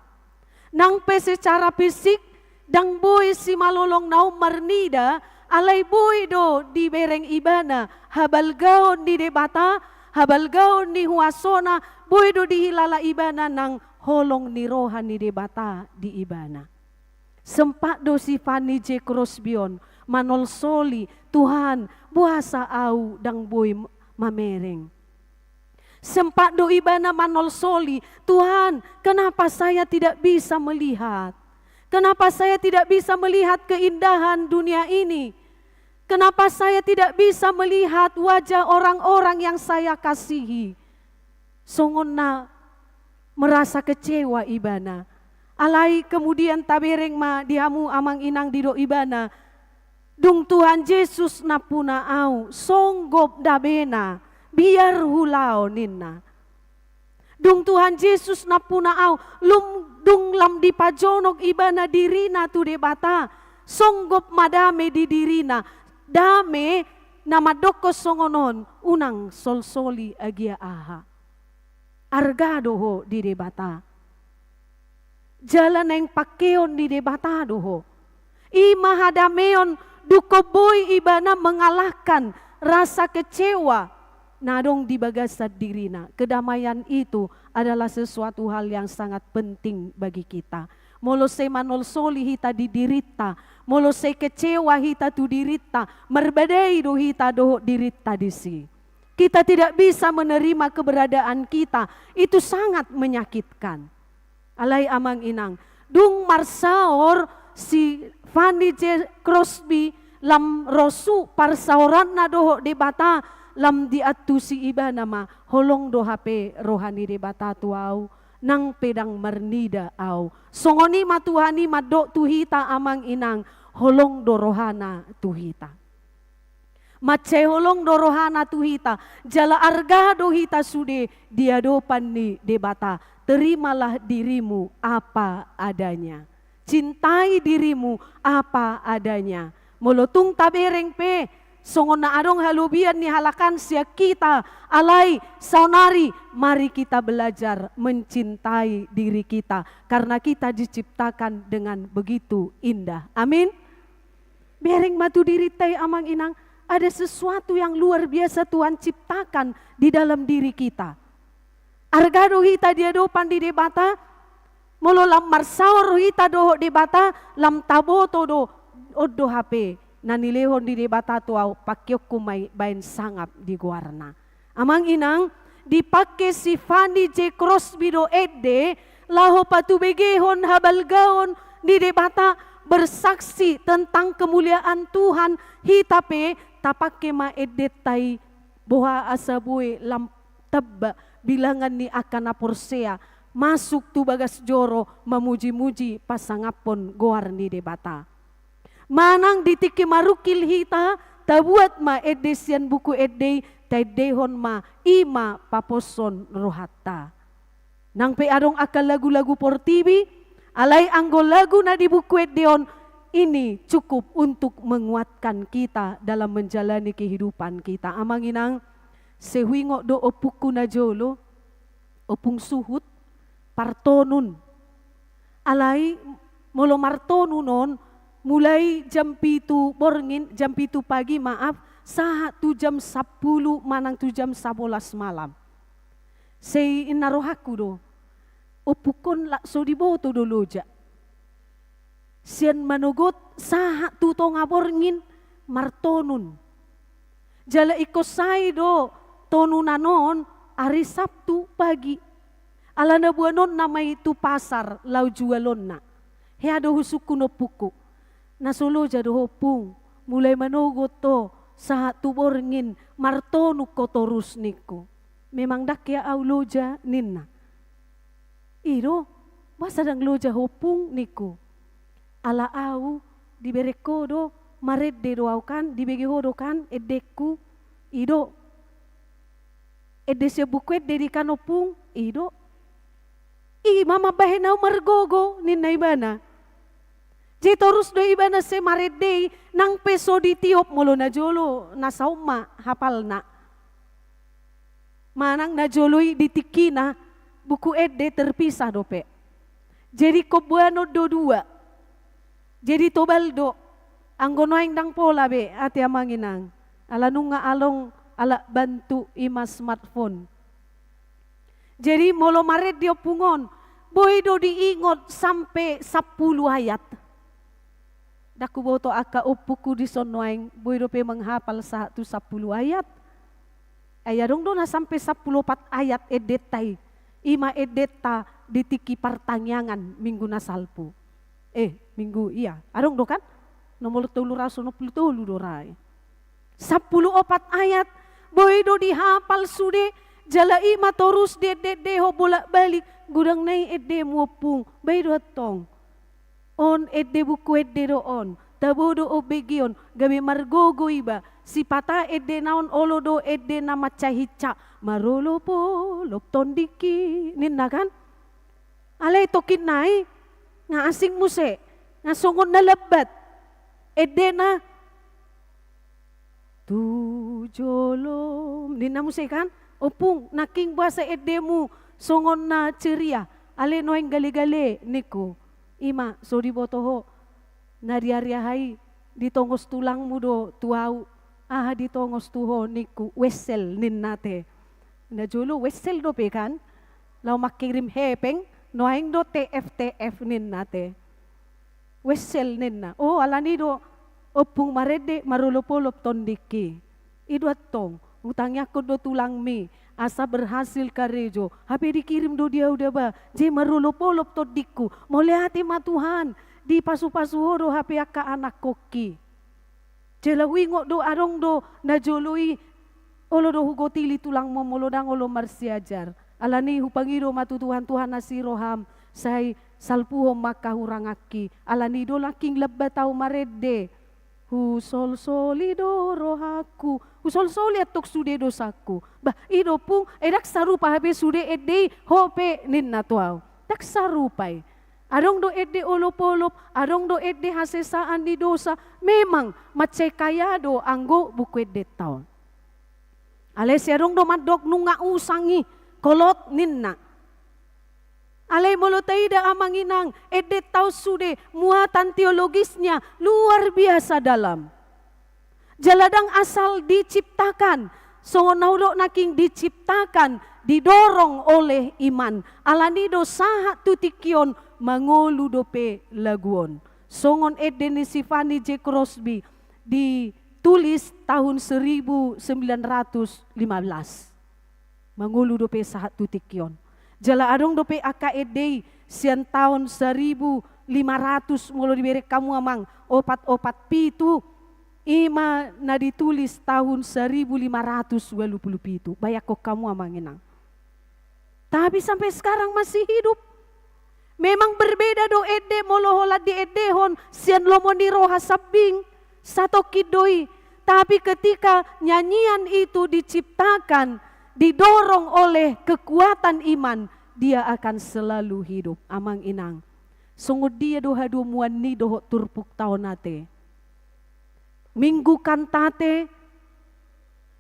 Nang pe secara fisik, ndang boi simalolongna on marnida, alai boi do dibereng ibana habalgaon ni Debata, habalgaon ni huasona, boi do dihilala ibana nang holong ni roha ni Debata di ibana. Sempat do si Fanny J Crosby on manolsoli, Tuhan, boasa au ndang boi m-, mamereng? Sempat do ibana manolsoli, Tuhan, kenapa saya tidak bisa melihat? Kenapa saya tidak bisa melihat keindahan dunia ini? Kenapa saya tidak bisa melihat wajah orang-orang yang saya kasihi? Songon na merasa kecewa ibana. Alai kemudian tabereng ma di hamu amang inang didok ibana, dung Tuhan Jesus nampuna au, songgop damena, biar hulau ninna. Dung Tuhan Jesus nampuna au, lum-, dung lam dipajonok ibana dirina tu Debata, songgop ma dame di dirina, dame na mandokkon songon on, unang solsoli agia aha. Arga do ho di Debata. Jala naeng pangkeon ni Debata do ho. I ma hadameon, dung boi ibana mengalahkan rasa kecewa na adong di bagasan dirina. Kedamaian itu adalah sesuatu hal yang sangat penting bagi kita. Molo sai manolsoli hita di dirinta, molo sai kecewa hita tu dirinta, marbadai do hita dohot dirinta disi. Kita tidak bisa menerima keberadaan kita, itu sangat menyakitkan. Alai amang inang, dung marsaor si Fanny J Crosby lam rosu parsaoranna dohot Debata, lam diantusi ibana ma, holong do hape roha ni Debata tu au, nang pe ndang marnida au. Songon i ma Tuhan i mandok tu hita amang inang, holong do rohana tu hita. Mansai holong do rohana tu hita, jala arga do hita sude di adopan ni Debata. Terimalah dirimu apa adanya. Cintai dirimu apa adanya. Molo tung tabereng pe, songon na adong halobian ni halak an sian hita, alai saonari, mari kita belajar mencintai diri kita, karena kita diciptakan dengan begitu indah. Amin. Bereng ma tu dirinta i amang inang, ada sesuatu yang luar biasa Tuhan ciptakan di dalam diri kita. Arga do hita di adopan ni Debata, molo lam marsaor hita dohot Debata, lam taboto do, on do hape na nilehon ni Debata tu ahu, pangkeonku ma i baen sangap di goarna. Amang inang, dipangke si Fanny J Crosby do ende, laho patubegehon habalgaon ni Debata, bersaksi tentang kemuliaan Tuhan, hita pe tapangke ma endenta i, boha asa boi lam tamba bilangan ni angka na porsea, masuk tu bagas joro mamuji-muji pasangaphon goar ni Debata. Manang di tingki marungkil hita, tabuat ma ende sian buku ende i, taendehon ma i ma paposhon rohanta. Nang pe adong angka lagu-lagu portibi, alai anggo lagu na di buku ende on, ini cukup untuk menguatkan kita dalam menjalani kehidupan kita. Amang inang, sai huingot do ompungku na jolo, ompung suhut, partonun. Alai molo martonun on, mulai jam pitu borngin, jam pitu pagi, maaf, sahat tu jam sampulu manang tu jam sabolas malam. Sai inna rohangku do, ompungkon lak so diboto do loja. Sian manogot sahat tu tonga borngin martonun. Jala ingkon sai do tonunan on ari Sabtu pagi. Alana boanonna ma i tu pasar laho jualonna. Hea do husungkun ompungku. Na so loja do ho ompung, mulai manogot ho sahat tu borngin martonun ho torus ningku. Memang ndang hea ahu loja ninna. I do, boasa ndang loja ho ompung ningku. Ala ahu dibereng ho do, marende do ahu kan, dibege ho do kan endengku. I do. Ende sian buku ende do i kan ompung, i do. I ma mambahen ahu margogo ninna ibana. Jadi torus do ibana sai marende i, nang pe so ditiop molo na jolo, na saut ma hapalna. Manang na jolo i di tingkina, buku ende terpisah dope. Jadi ingkon boanon do dua. Jadi tobal do, anggo nuaeng ndang pola be, ate amang inang. Ala nunga adong alat bantu i ma smartphone. Jadi molo marende ompung on, boi do diingot sampe sampulu ayat. Ndang huboto angka ompungku dison nuaeng, boi dope manghapal sahat tu sampulu ayat. Ai adong do na sampe sampulu opat ayat endenta i. I ma endenta di tingki partangiangan minggu na salpu. Eh, minggu, ia. Adong do kan? Nomor tolu ratus onom pulu tolu do ra i. Sampulu opat ayat, boi do dihapal sude, jala i ma torus diendeendehon bolak-balik, godang na i endemu ompung, boi do antong. On ende buku ende do on, tabo do on begeon, gabe margogo iba, sipata endena on olo do ende na mansai hinsa, marolopolop tondingki, ninna kan? Alai tongkin nai, nga asing muse, nga songon na lambat. Endena, tu jolom, ninna muse kan? Ompung, nangkin boasa endemu songon na ceria, alai nuaeng gale-gale, ningku. I ma, so diboto ho, na di ari aha i, ditongos tulangmu do tu ahu, aha ditongos tu ho ningku, wesel ninna te. Na jolo wesel dope kan, laho mangkirim hepeng, nuaeng do T F T F ninna te. Wesel ninna, o alani do ompung marende marolopolop tondingki. I do antong, hutangiangkon do tulangmi, asa berhasil karejo, hape dikirim do di ahu daba, je marolopolop tondingku, mauliate ma Tuhan, dipasupasu ho do hape angka anakkonki. Jala huingot do adong do na jolo i, olo do hugotili tulangmu molo ndang olo marsiajar. Alani hupangido ma tu Tuhan, Tuhan asi roham, sai salpuhon ma angka huranganki. Alani do nangkin lambat ahu marende. Husolsoli do rohangku. Husolsoli antong sude dosangku. Bah, i do ompung, e ndang sarupa hape sude ende i, ho pe ninna tu ahu. Ndang sarupa i. Adong do ende olopolop, adong do ende hasesaan ni dosa. Memang, mansai kaya do anggo buku endenta on. Alai sai adong do mandok nunga usang i, kolot ninna. Alai molo taida amang inang, endenta on sude, muatan teologisnya luar biasa dalam. Jala ndang asal diciptakan, songon na hudok nangkin diciptakan didorong oleh iman. Alani do sahat tu tingki on mangolu dope lagu on. Songon ende ni si Fanny J. Crosby, ditulis tahun seribu sembilan ratus lima belas. Mangolu dope sahat tu tingki on. Jala adong dope angka ende i sian taon seribu lima ratus, molo dibereng hamu amang, opat opat pitu, i ma na ditulis tahun seribu lima ratus walu pulu pitu. Bayangkon hamu amang inang. Tapi sampai sekarang masih hidup. Memang berbeda do ende molo holan diendehon sian lomo ni roha sambing, satongkin do i. Tapi ketika nyanyian itu diciptakan, didorong oleh kekuatan iman, dia akan selalu hidup. Amang inang, songon dia do hadomuan ni dohot turpukta on ate? Minggu Kantate,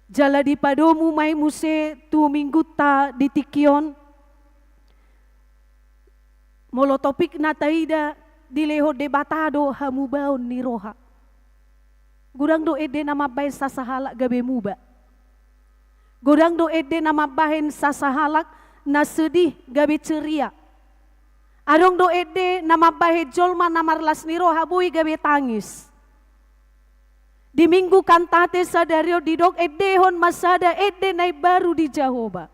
jala dipadomu ma i muse tu minggunta di tingki on. Molo topik na taida, dilehon Debata do hamubaon ni roha. Godang do ende na mambahen sasahalak gabe muba. Godang do ende na mambahen sasahalak na sedih gabe ceria. Adong do ende na mambahen jolma na marlas ni roha boi gabe tangis. Di Minggu Kantate sadari on didok, endehon ma sada ende na imbaru di Jahowa.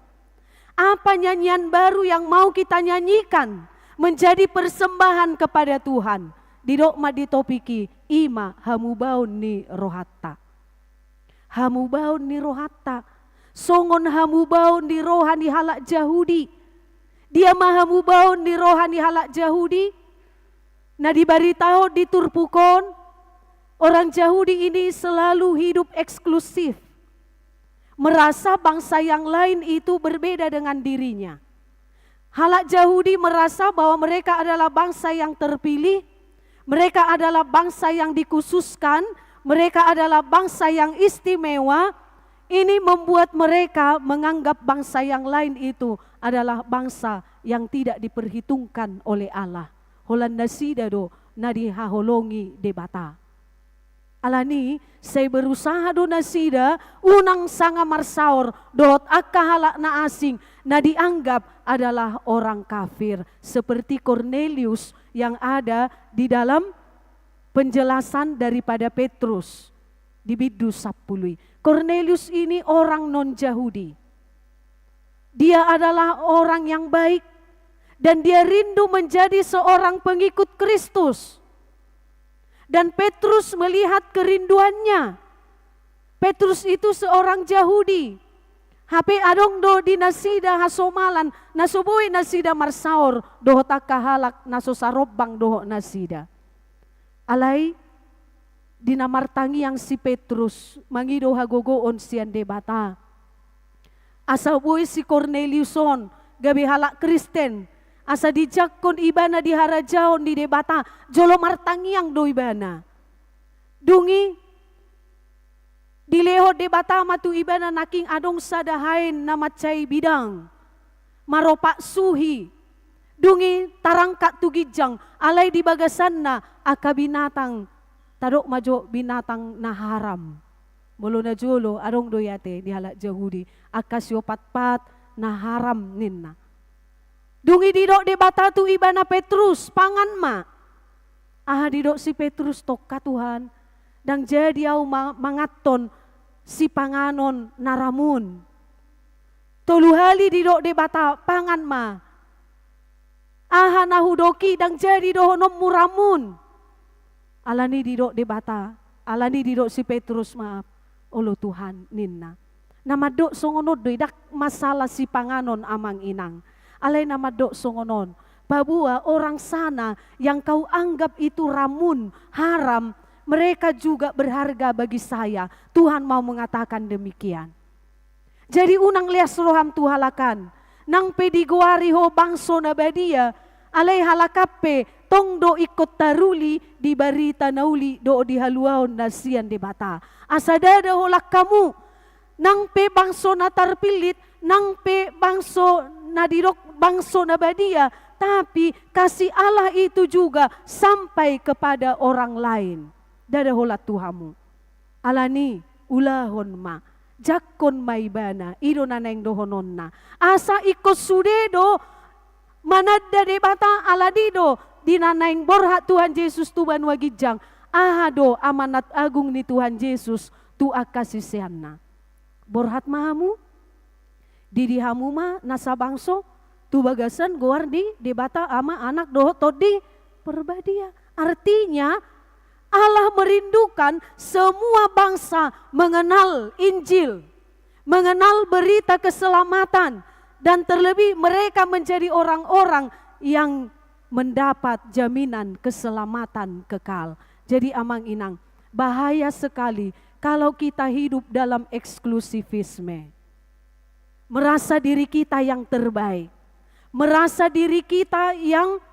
Apa nyanyian baru yang mau kita nyanyikan menjadi persembahan kepada Tuhan? Didok ma di topik i, i ma hamubaon ni rohanta. Hamubaon ni rohanta. Songon hamubaon ni roha ni halak Jahudi. Dia ma hamubaon ni roha ni halak Jahudi? Na dibaritahon di turpuk on, orang Jahudi ini selalu hidup eksklusif. Merasa bangsa yang lain itu berbeda dengan dirinya. Halak Jahudi merasa bahwa mereka adalah bangsa yang terpilih, mereka adalah bangsa yang dikhususkan, mereka adalah bangsa yang istimewa. Ini membuat mereka menganggap bangsa yang lain itu adalah bangsa yang tidak diperhitungkan oleh Allah. Holan nasida do na dihaholongi Debata. Alani, sai berusaha do nasida unang sanga marsaor dohot angka halak na asing, na dianggap adalah orang kafir, seperti Kornelius yang ada di dalam penjelasan daripada Petrus di bindu sampulu i. Kornelius ini orang non-Jahudi. Dia adalah orang yang baik dan dia rindu menjadi seorang pengikut Kristus. Dan Petrus melihat kerinduannya. Petrus itu seorang Jahudi. Hape adong do di nasida hasomalan, na so boi nasida marsaor dohot angka halak na so sarombang dohot nasida. Alai, di na martangiang si Petrus, mangido hagogoon sian Debata. Asa boi si Kornelius on gabe halak Kristen, asa dijangkon ibana di harajaon ni Debata, jolo martangiang do ibana. Dung i, dilehon Debata ma tu ibana nangkin adong sada haen na mansai bidang, maropak suhi. Dung i tarangkat tu ginjang, alai di bagasanna angka binatang, tadok ma jo binatang na haram. Molo na jolo, adong do i ate di halak Jahudi, angka siopatpat na haram ninna. Dung i didok Debata tu ibana, Petrus, pangan ma. Aha didok si Petrus, tongka Tuhan, ndang jadi ahu ma-, manganhon sipanganon na ramun. Tolu hali didok Debata, pangan ma. Aha na hudok i ndang jadi dohononmu ramun. Alani didok Debata, alani didok si Petrus, maaf, olo Tuhan, ninna. Na mandok songon on do i, ndang masalah sipanganon amang inang. Alai na mandok songon on, paboa orang sana yang kau anggap itu ramun, haram, mereka juga berharga bagi saya. Tuhan mau mengatakan demikian. Jadi unang leas roham tu halak an. Nang pe digoari ho bangso na badia, alai halak an pe tong do ingkon taruli di barita na uli dohot di haluaon na sian Debata. Asa ndada holan hamu, nang pe bangso na tarpillit, nang pe bangso na didok bangso na badia, tapi kasih Allah itu juga sampai kepada orang lain. Ndada holan tu hamu. Alani, ulahon ma. Jangkon ma ibana, i do na naeng dohononna. Asa ingkon sude do mananda Debata, ala di do di na naeng borhat Tuhan Jesus tu banua ginjang. Aha do amanat agung ni Tuhan Jesus tu angka siseanna? Borhat ma hamu, didi hamu ma nasa bangso, tu bagasan goar ni Debata Ama, Anak dohot Tondi Parbadia. Artinya, Allah merindukan semua bangsa mengenal Injil, mengenal berita keselamatan, dan terlebih mereka menjadi orang-orang yang mendapat jaminan keselamatan kekal. Jadi, Amang Inang, bahaya sekali kalau kita hidup dalam eksklusivisme. Merasa diri kita yang terbaik. Merasa diri kita yang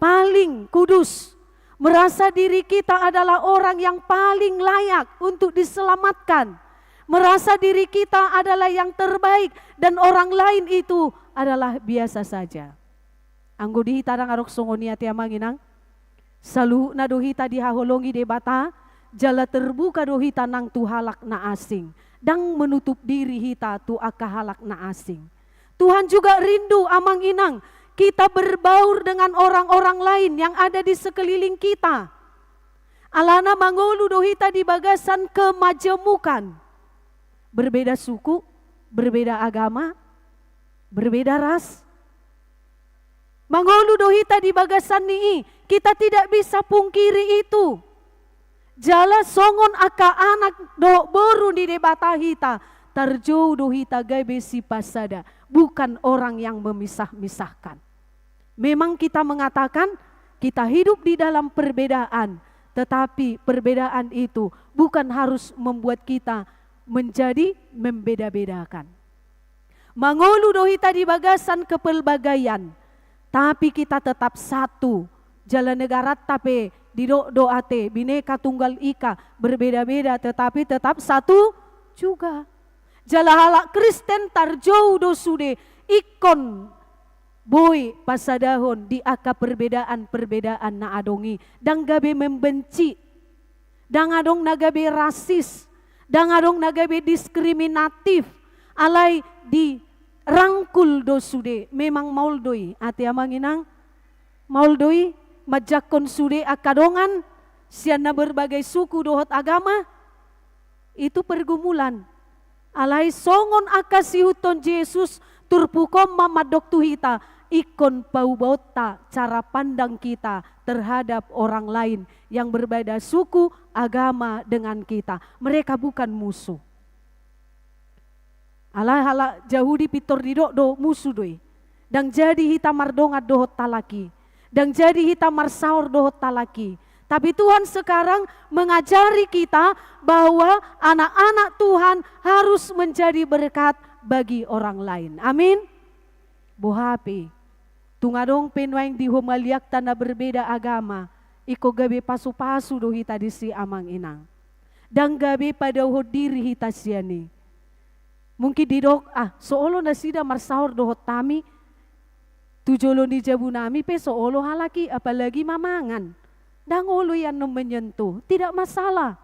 paling kudus. Merasa diri kita adalah orang yang paling layak untuk diselamatkan. Merasa diri kita adalah yang terbaik dan orang lain itu adalah biasa saja. Anggo di hita ndang adong songon i, ate Amang Inang. Saluhutna do hita dihaholongi Debata, jala terbuka do hita nang tu halak na asing. Ndang menutup diri hita tu angka halak na asing. Tuhan juga rindu, Amang Inang, kita berbaur dengan orang-orang lain yang ada di sekeliling kita. Alana mangolu do hita di bagasan kemajemukan. Berbeda suku, berbeda agama, berbeda ras. Mangolu do hita di bagasan ni i, kita tidak bisa pungkiri itu. Jala songon angka anak dohot boru ni Debata hita, tarjou do hita gabe sipasada, bukan orang yang memisah-misahkan. Memang kita mengatakan kita hidup di dalam perbedaan, tetapi perbedaan itu bukan harus membuat kita menjadi membeda-bedakan. Mangolu do hita di bagasan kepelbagaian, tapi kita tetap satu. Jala negaranta pe didok do ate, Bhinneka Tunggal Ika, berbeda-beda tetapi tetap satu juga. Jala halak Kristen tarjou do sude ingkon boi pasadahon di angka perbedaan-perbedaan na adong i. Ndang gabe membenci, ndang adong na gabe rasis, ndang adong na gabe diskriminatif. Alai dirangkul do sude, memang maol do i, ate Amang Inang? Maol do i manjangkon sude angka dongan sian na berbagai suku dohot agama? Itu pergumulan. Alai songon angka siihuthon Jesus, turpuk on ma mandok tu hita, ingkon paubaonta cara pandang kita terhadap orang lain yang berbeda suku, agama dengan kita. Mereka bukan musuh. Alai halak Jahudi pintor didok do musu do i. Ndang jadi hita mardongan dohot halak i. Ndang jadi hita marsaor dohot halak i. Tapi Tuhan sekarang mengajari kita bahwa anak-anak Tuhan harus menjadi berkat bagi orang lain. Amin. Boha pe, tung adong pe nuaeng di homalianta na berbeda agama, ingkon gabe pasu-pasu do hita disi, Amang Inang. Ndang gabe padaohon diri hita sian i. Mungkin didok, ah, so olo nasida marsaor dohot hami, tu jolo ni jabunami pe so olo halak i, apalagi mamangan. Ndang olo i annon menyentuh, tidak masalah.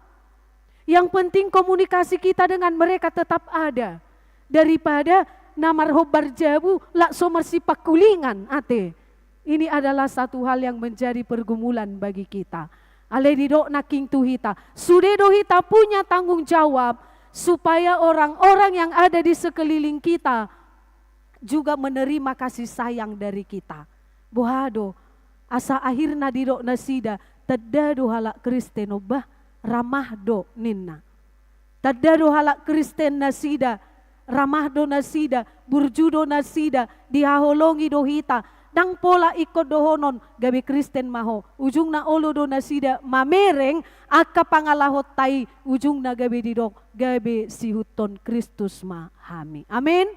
Yang penting komunikasi kita dengan mereka tetap ada. Daripada na marhombar jabu, lak so marsipangkulingan, ate. Ini adalah satu hal yang menjadi pergumulan bagi kita. Alai didok nangkin tu hita, sude do hita punya tanggung jawab supaya orang-orang yang ada di sekeliling kita juga menerima kasih sayang dari kita. Boha do, asa akhirna didok nasida, tanda do halak Kristen on bah, ramah do ninna. Tanda do halak Kristen nasida, ramah do nasida, burju do nasida, dihaholongi do hita. Ndang pola ingkon dohonon, gabe Kristen ma ho. Ujungna olo do nasida mamereng angka pangalahonta i, ujungna gabe didok, gabe siihuthon Kristus ma hami. Amin.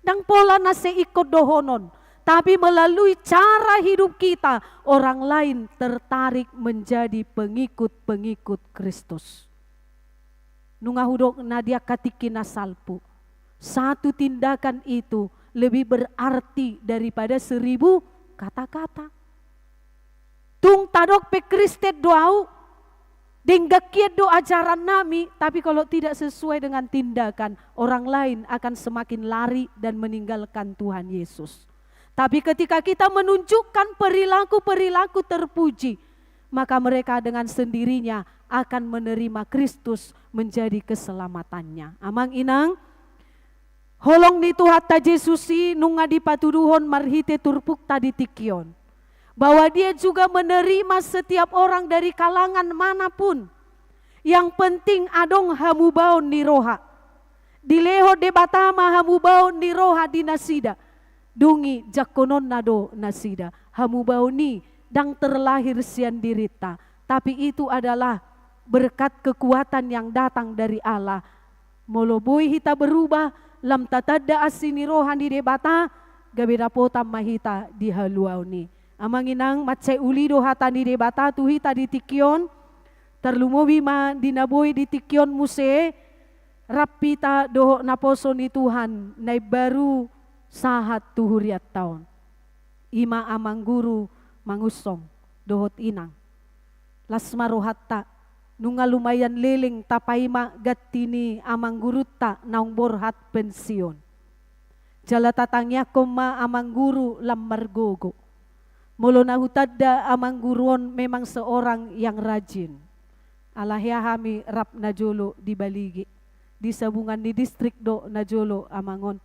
Ndang pola na sai ingkon dohonon, tapi melalui cara hidup kita, orang lain tertarik menjadi pengikut-pengikut Kristus. Nunga hudok na di angka tingki na salpu, satu tindakan itu lebih berarti daripada seribu kata-kata. Tung tadok pe Kristen do ahu, Denggan hian do ajaran nami, tapi kalau tidak sesuai dengan tindakan, orang lain akan semakin lari dan meninggalkan Tuhan Yesus. Tapi ketika kita menunjukkan perilaku-perilaku terpuji, maka mereka dengan sendirinya akan menerima Kristus menjadi keselamatannya. Amang inang, holong ni Tuhanta Jesus i nunga dipatuduhon marhite turpukta di tingki on, bahwa Dia juga menerima setiap orang dari kalangan manapun. Yang penting adong hamubaon ni roha. Dilehon Debata ma hamubaon ni roha di nasida. Dung i jangkononna do nasida. Hamubaon i ndang terlahir sian dirinta, tapi itu adalah berkat kekuatan yang datang dari Allah. Molo boi hita berubah, lam tatanda asi ni roha ni Debata, gabe dapotan ma hita di haluaon i. Amang inang, mansai uli do hata ni Debata tu hita di tingki on. Tarlumobi ma di na boi di tingki on muse, rap hita dohot naposo ni Tuhan na imbaru sahat tu hurianta on. I ma amang guru Mangunsong dohot inang. Las ma rohanta, nunga lumayan leleng tapaima ganti ni amang gurunta naung borhat pensiun. Jala tatangiangkon ma amang guru lam margogo. Molo na hutanda, amang guru on memang seorang yang rajin. Ala hea hami rap najolo di Balige, di sabungan ni distrik do najolo amang on.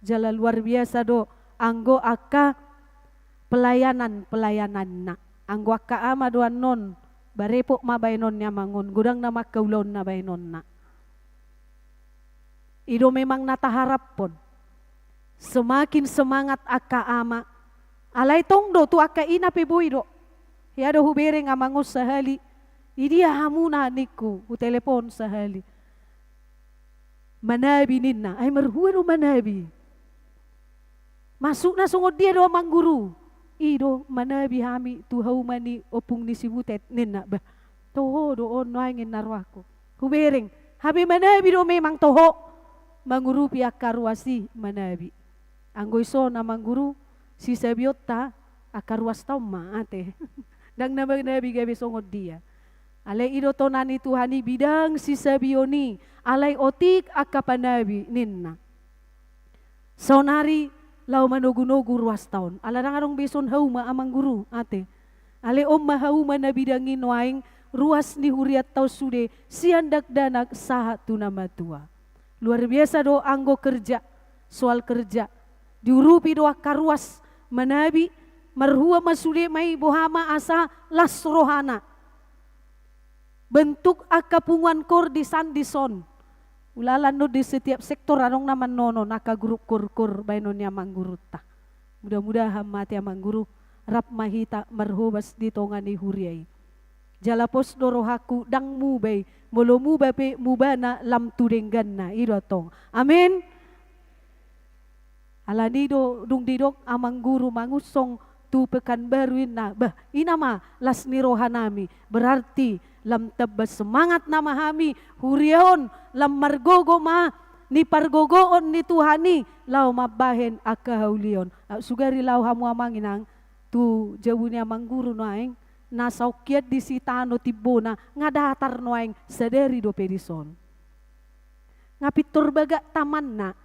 Jala luar biasa do anggo angka pelayanan-pelayananna. Anggo angka ama do annon, barepot ma baenon ni amang on, godang nama angka ulaonna baenonna. I do memang na taharaphon. Semakin semangat angka ama. Alai tong do tu angka ina pe boi do. Hea do hubereng amang on sahali. Idia hamuna ningku, hutelepon sahali. Manabi ninna, ai marhua do manabi. Maksudna songon dia do amang guru? I do manabi hami tu hauma ni ompung ni si Butet ninna. Bah, toho do on nuaeng ninna rohangku. Hubereng, hape manabi do memang toho mangurupi angka ruas i manabi. Anggo ison amang guru, sisabionta angka ruasta on ma ate. Ndang na manabi gabe songon dia. Alai i do tona ni Tuhan i bidang sisabion i, alai otik angka panabi ninna. Saonari laho manogunogu ruasta on. Ala ndang adong be ison hauma amang guru ate. Alai on ma hauma na bidang i nuaeng ruas ni hurianta on sude sian dakdanak sahat tu na matua. Luar biasa do anggo kerja, soal kerja. Diurupi do angka ruas manabi, marhua ma sude ma i boha ma asa las rohana. Bentuk angka punguan koor di san dison. Ulalan do di setiap sektor adong na mannonon angka grup koor-koor baenon ni amang gurunta. Mudah-mudahan ma ate amang guru, rap ma hita marhobas di tonga ni huria i. Jala pos do rohangku ndang muba i, molo muba pe mubana lam tu dengganna, i do antong. Amin. Alani do dung didok amang guru Mangunsong tu Pekanbaru inna, bah, i nama las ni rohanami, berarti lam tamba semangat nama hami, huria on lam margogo ma ni pargogoon ni Tuhan i, laho mambahen angka haulion. Au sugari laho hamu amang inang, tu jabu ni amang guru nuaeng, na saongkian disi tano timbona, nga datar nuaeng sadari dope dison. Nga pintor bagak tamanna.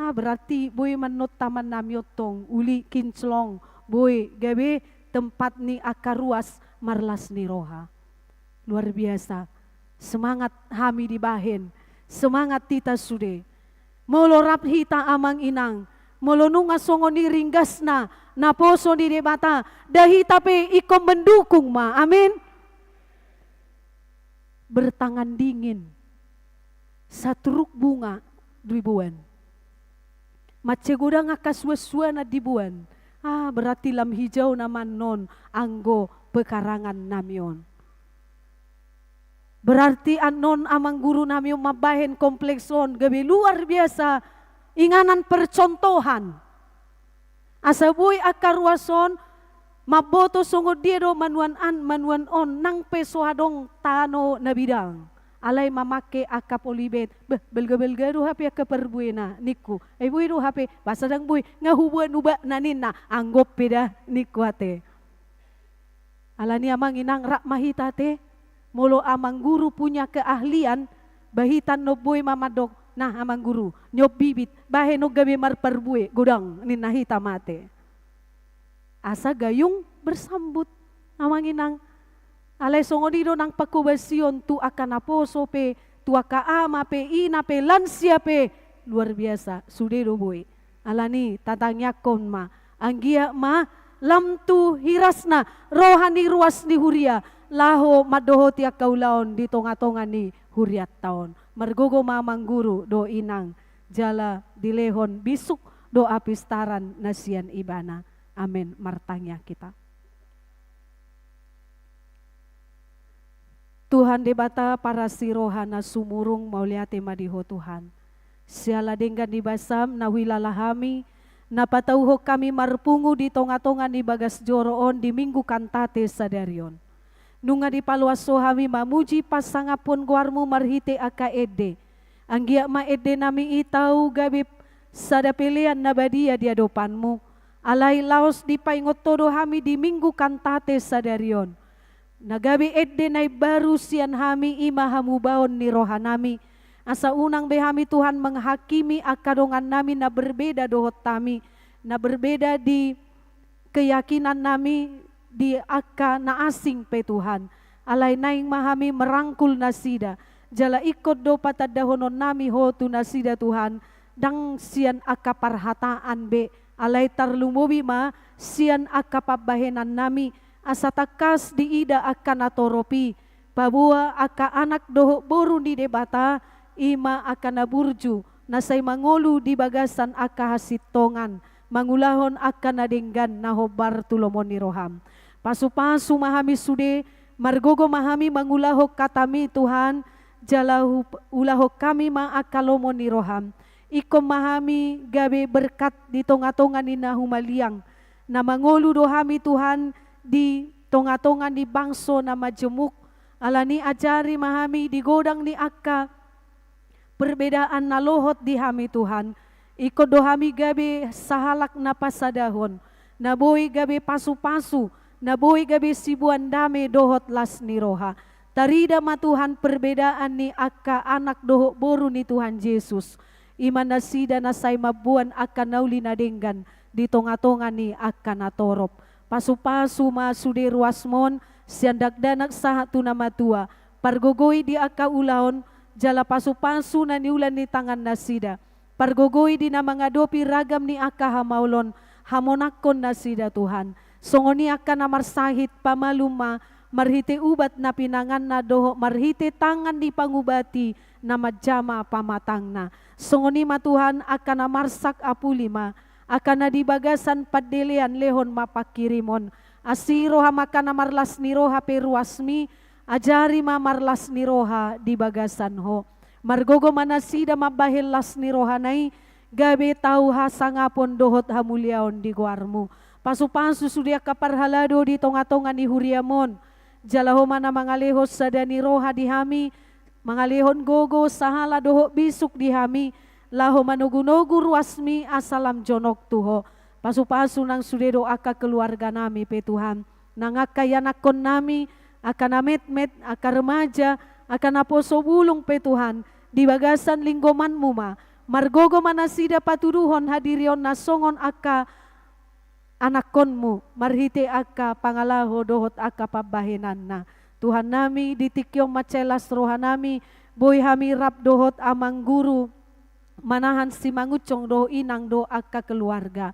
Ah, berarti boi mannon tamannami on tong, uli kinclong, boi gabe tempat ni angka ruas marlas ni roha. Luar biasa. Semangat hami dibahen. Semangat hita sude. Molo rap hita amang inang, molo nunga songon i ringgasna naposo ni Debata, da hita pe ingkon mendukung ma. Amin. Bertangan dingin. Satruk bunga diboan. Mansai godang angka suansuanan diboan. Ah, berarti lam hijau nama annon anggo pekarangannami on. Berarti annon amang gurunami on mambahen kompleks on gabe luar biasa inganan percontohan. Asa boi angka ruas on mamboto songon dia do manuan an, manuan on, nang pe so adong tano na bidang. Alai mamangke angka polybag, beh, balga-balga do hape angka parbuena ningku. Ai boi do hape, boasa ndang boi, nga huboan ubakna ninna, anggo pe da ningku ate. Alani amang inang rap ma hita ate, Molo amang guru punya keahlian, ba hita annon boi ma mandok, nah amang guru, nion bibit, bahen on gabe marparbue, godang ninna hita mate. Asa gayung bersambut, amang inang. Alai songon i do nang pangkobasion tu angka naposo pe, tu angka ama pe, ina pe, lansia pe, luar biasa, sude do boi. Alani tatangiangkon ma, anggiat ma lam tu hirasna roha ni ruas ni huria, laho mandohoti angka ulaon di tonga-tonga ni hurianta on. Margogo ma amang guru dohot inang, jala dilehon bisuk dohot hapistaran na sian ibana. Amen. Martangiang hita. Tuhan Debata parasi roha na sumurung, mauliate ma di Ho Tuhan. Siala denggan ni basaM na huhilala hami, na patauhon hami marpungu di tonga-tonga ni bagas joro on di Minggu Kantate sadari on. Nunga dipaloas Ho hami mamuji pasangaphon goarMu marhite angka ende. Anggiat ma ende nami i tau gabe sada pelean na badia di adopanMu. Alai laos dipaingot Ho do hami di Minggu Kantate sadari on. Na gabe ende na imbaru sian hami i ma hamubaon ni roha nami. Asa unang be hami Tuhan menghakimi angka dongan nami na berbeda dohot hami, na berbeda di keyakinan nami di angka na asing pe Tuhan. Alai naeng ma hami merangkul nasida. Jala ingkon do patandahonon nami Ho tu nasida Tuhan, ndang sian angka parhataan be, alai tarlumobi ma sian angka pambahenan nami, asa tangkas diida angka na torop i, paboa angka anak dohot boru ni Debata, i ma angka na burju, na sai mangolu di bagasan angka hasintongan, mangulahon angka na denggan na hombar tu lomo ni rohaM. Pasu-pasu ma hami sude, margogo ma hami mangulahon hataMi Tuhan, jala hu-, ulahon hami ma angka lomo ni rohaM. Ingkon ma hami gabe berkat di tonga-tonga ni na humaliang, na mangolu do hami Tuhan di tonga-tonga ni bangso na majemuk, alani ajari ma hami di godang ni angka perbedaan na lohot di hami Tuhan. Ingkon do hami gabe sahalak na pasadahon, na boi gabe pasu-pasu, na boi gabe siboan dame dohot las ni roha. Tarida ma Tuhan perbedaan ni angka anak dohot boru ni Tuhan Jesus. I ma nasida na sai mamboan angka na uli na denggan di tonga-tonga ni angka na torop. Pasu-pasu ma sude ruasmon, sian dakdanak sahat tu na matua. Pargogoi di angka ulaon, jala pasu-pasu na niula ni tangan nasida. Pargogoi di na mangadopi ragam ni angka hamaolon, hamonangkon nasida Tuhan. Songon i angka na marsahit pamalum ma, marhite ubat na pinanganna dohot marhite tangan ni pangubati na manjama pamatangna. Songon i ma Tuhan angka na marsak apuli ma, angka na di bagasan pandelean lehon ma pangkirimon. Asi roha ma angka na marlas ni roha pe ruasmi, ajari ma marlas ni roha di bagasan Ho. Margogo ma nasida mambahen las ni rohana i, gabe tau hasangapon dohot hamuliaon di goarMu. Pasu-pasu sude angka parhalado di tonga-tonga ni huriaMon. Jala Ho ma na mangalehon sada ni roha di hami, mangalehon gogo, sahala dohot bisuk di hami, laho manogu-nogu ruasmi asa lam jonok tu Ho. Pasu-pasu nang sude do angka keluarga nami pe Tuhan, nang angka ianakkon nami, angka na metmet, angka remaja, angka naposo bulung pe Tuhan, di bagasan linggomanMu ma, margogo ma nasida patuduhon hadirionna songon angka anakkonMu, marhite angka pangalaho dohot angka pambahenanna. Tuhan nami, di tingki on mansai las roha nami, boi hami rap dohot amang guru, manahan simangunsong dohot inang dohot angka keluarga.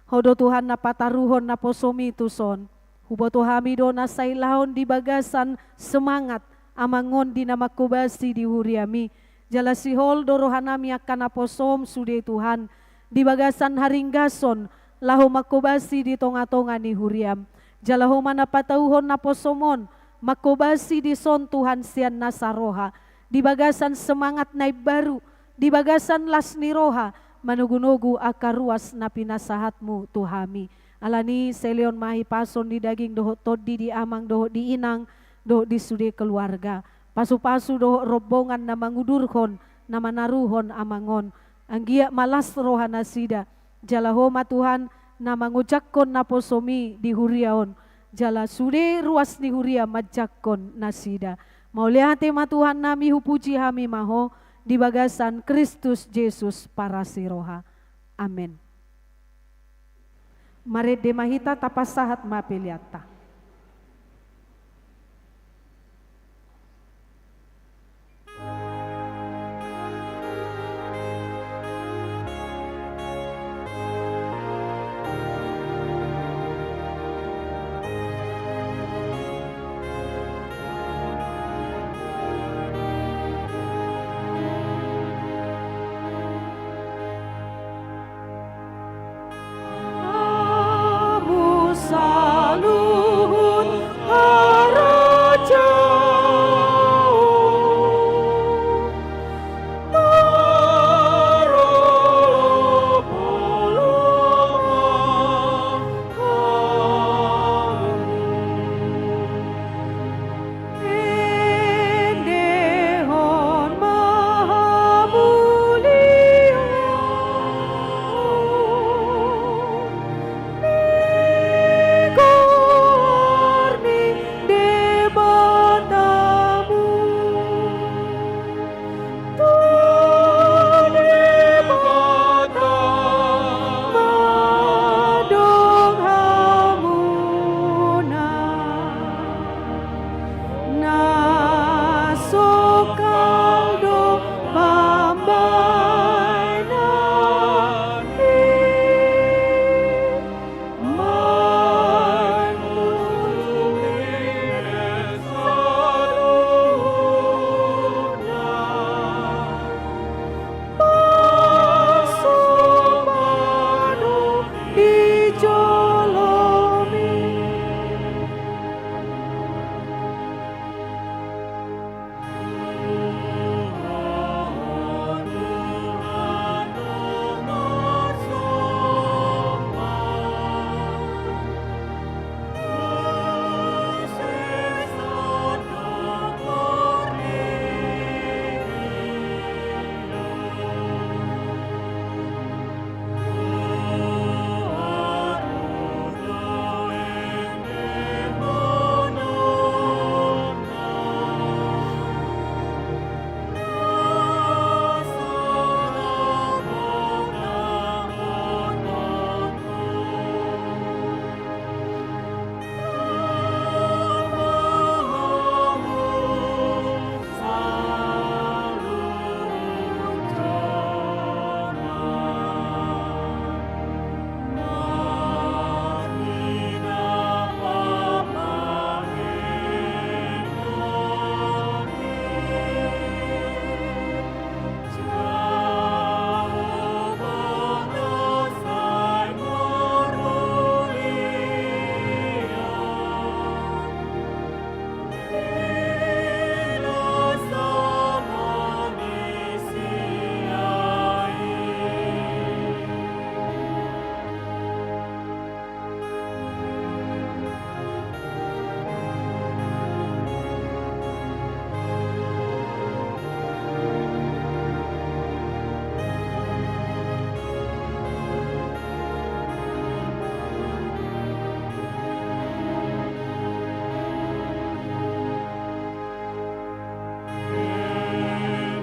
Ho do Tuhan na pataruhon naposoMi tuson. Huboto hami do na sai laon di bagasan semangat amang on di na mangkobasi di huriaMi. Jala sihol do roha nami angka naposoM sude Tuhan, di bagasan haringgason, laho mangkobasi di tonga-tonga ni huriaM. Jala Ho ma na patauhon naposoM on, mangkobasi dison Tuhan sian nasa roha, di bagasan semangat na imbaru, di bagasan las ni roha, manogu-nogu angka ruas na pinasahatMu tu hami. Alani i sai lehon ma hipason ni daging dohot tondi di amang dohot di inang, dohot di sude keluarga. Pasu-pasu dohot rombongan na mangudurhon, na manaruhon amang on. Anggiat ma las roha nasida. Jala Ho ma Tuhan, na mangojakkon naposoMi di huria on. jala sude ruas ni huria manjangkon nasida. Mauliate ma Tuhannami, hupuji hami ma Ho di bagasan Kristus Jesus parasi roha. Amen. Marende ma hita, tapasahat ma peleanta. Endehon ma hamuliaon ni goar ni Debatamu. Tu Debata ma adong hamuna, na songkal do pambahenanmi.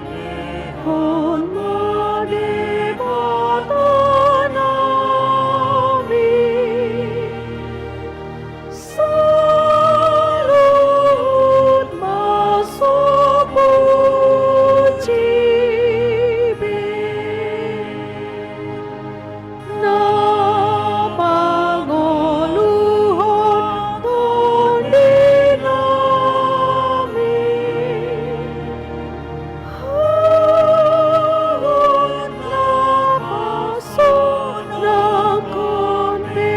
Endehon ma Debata nami, saluhut ma so pujion be. Na mangoluhon Tondi nami, huhut na pasonangkon be.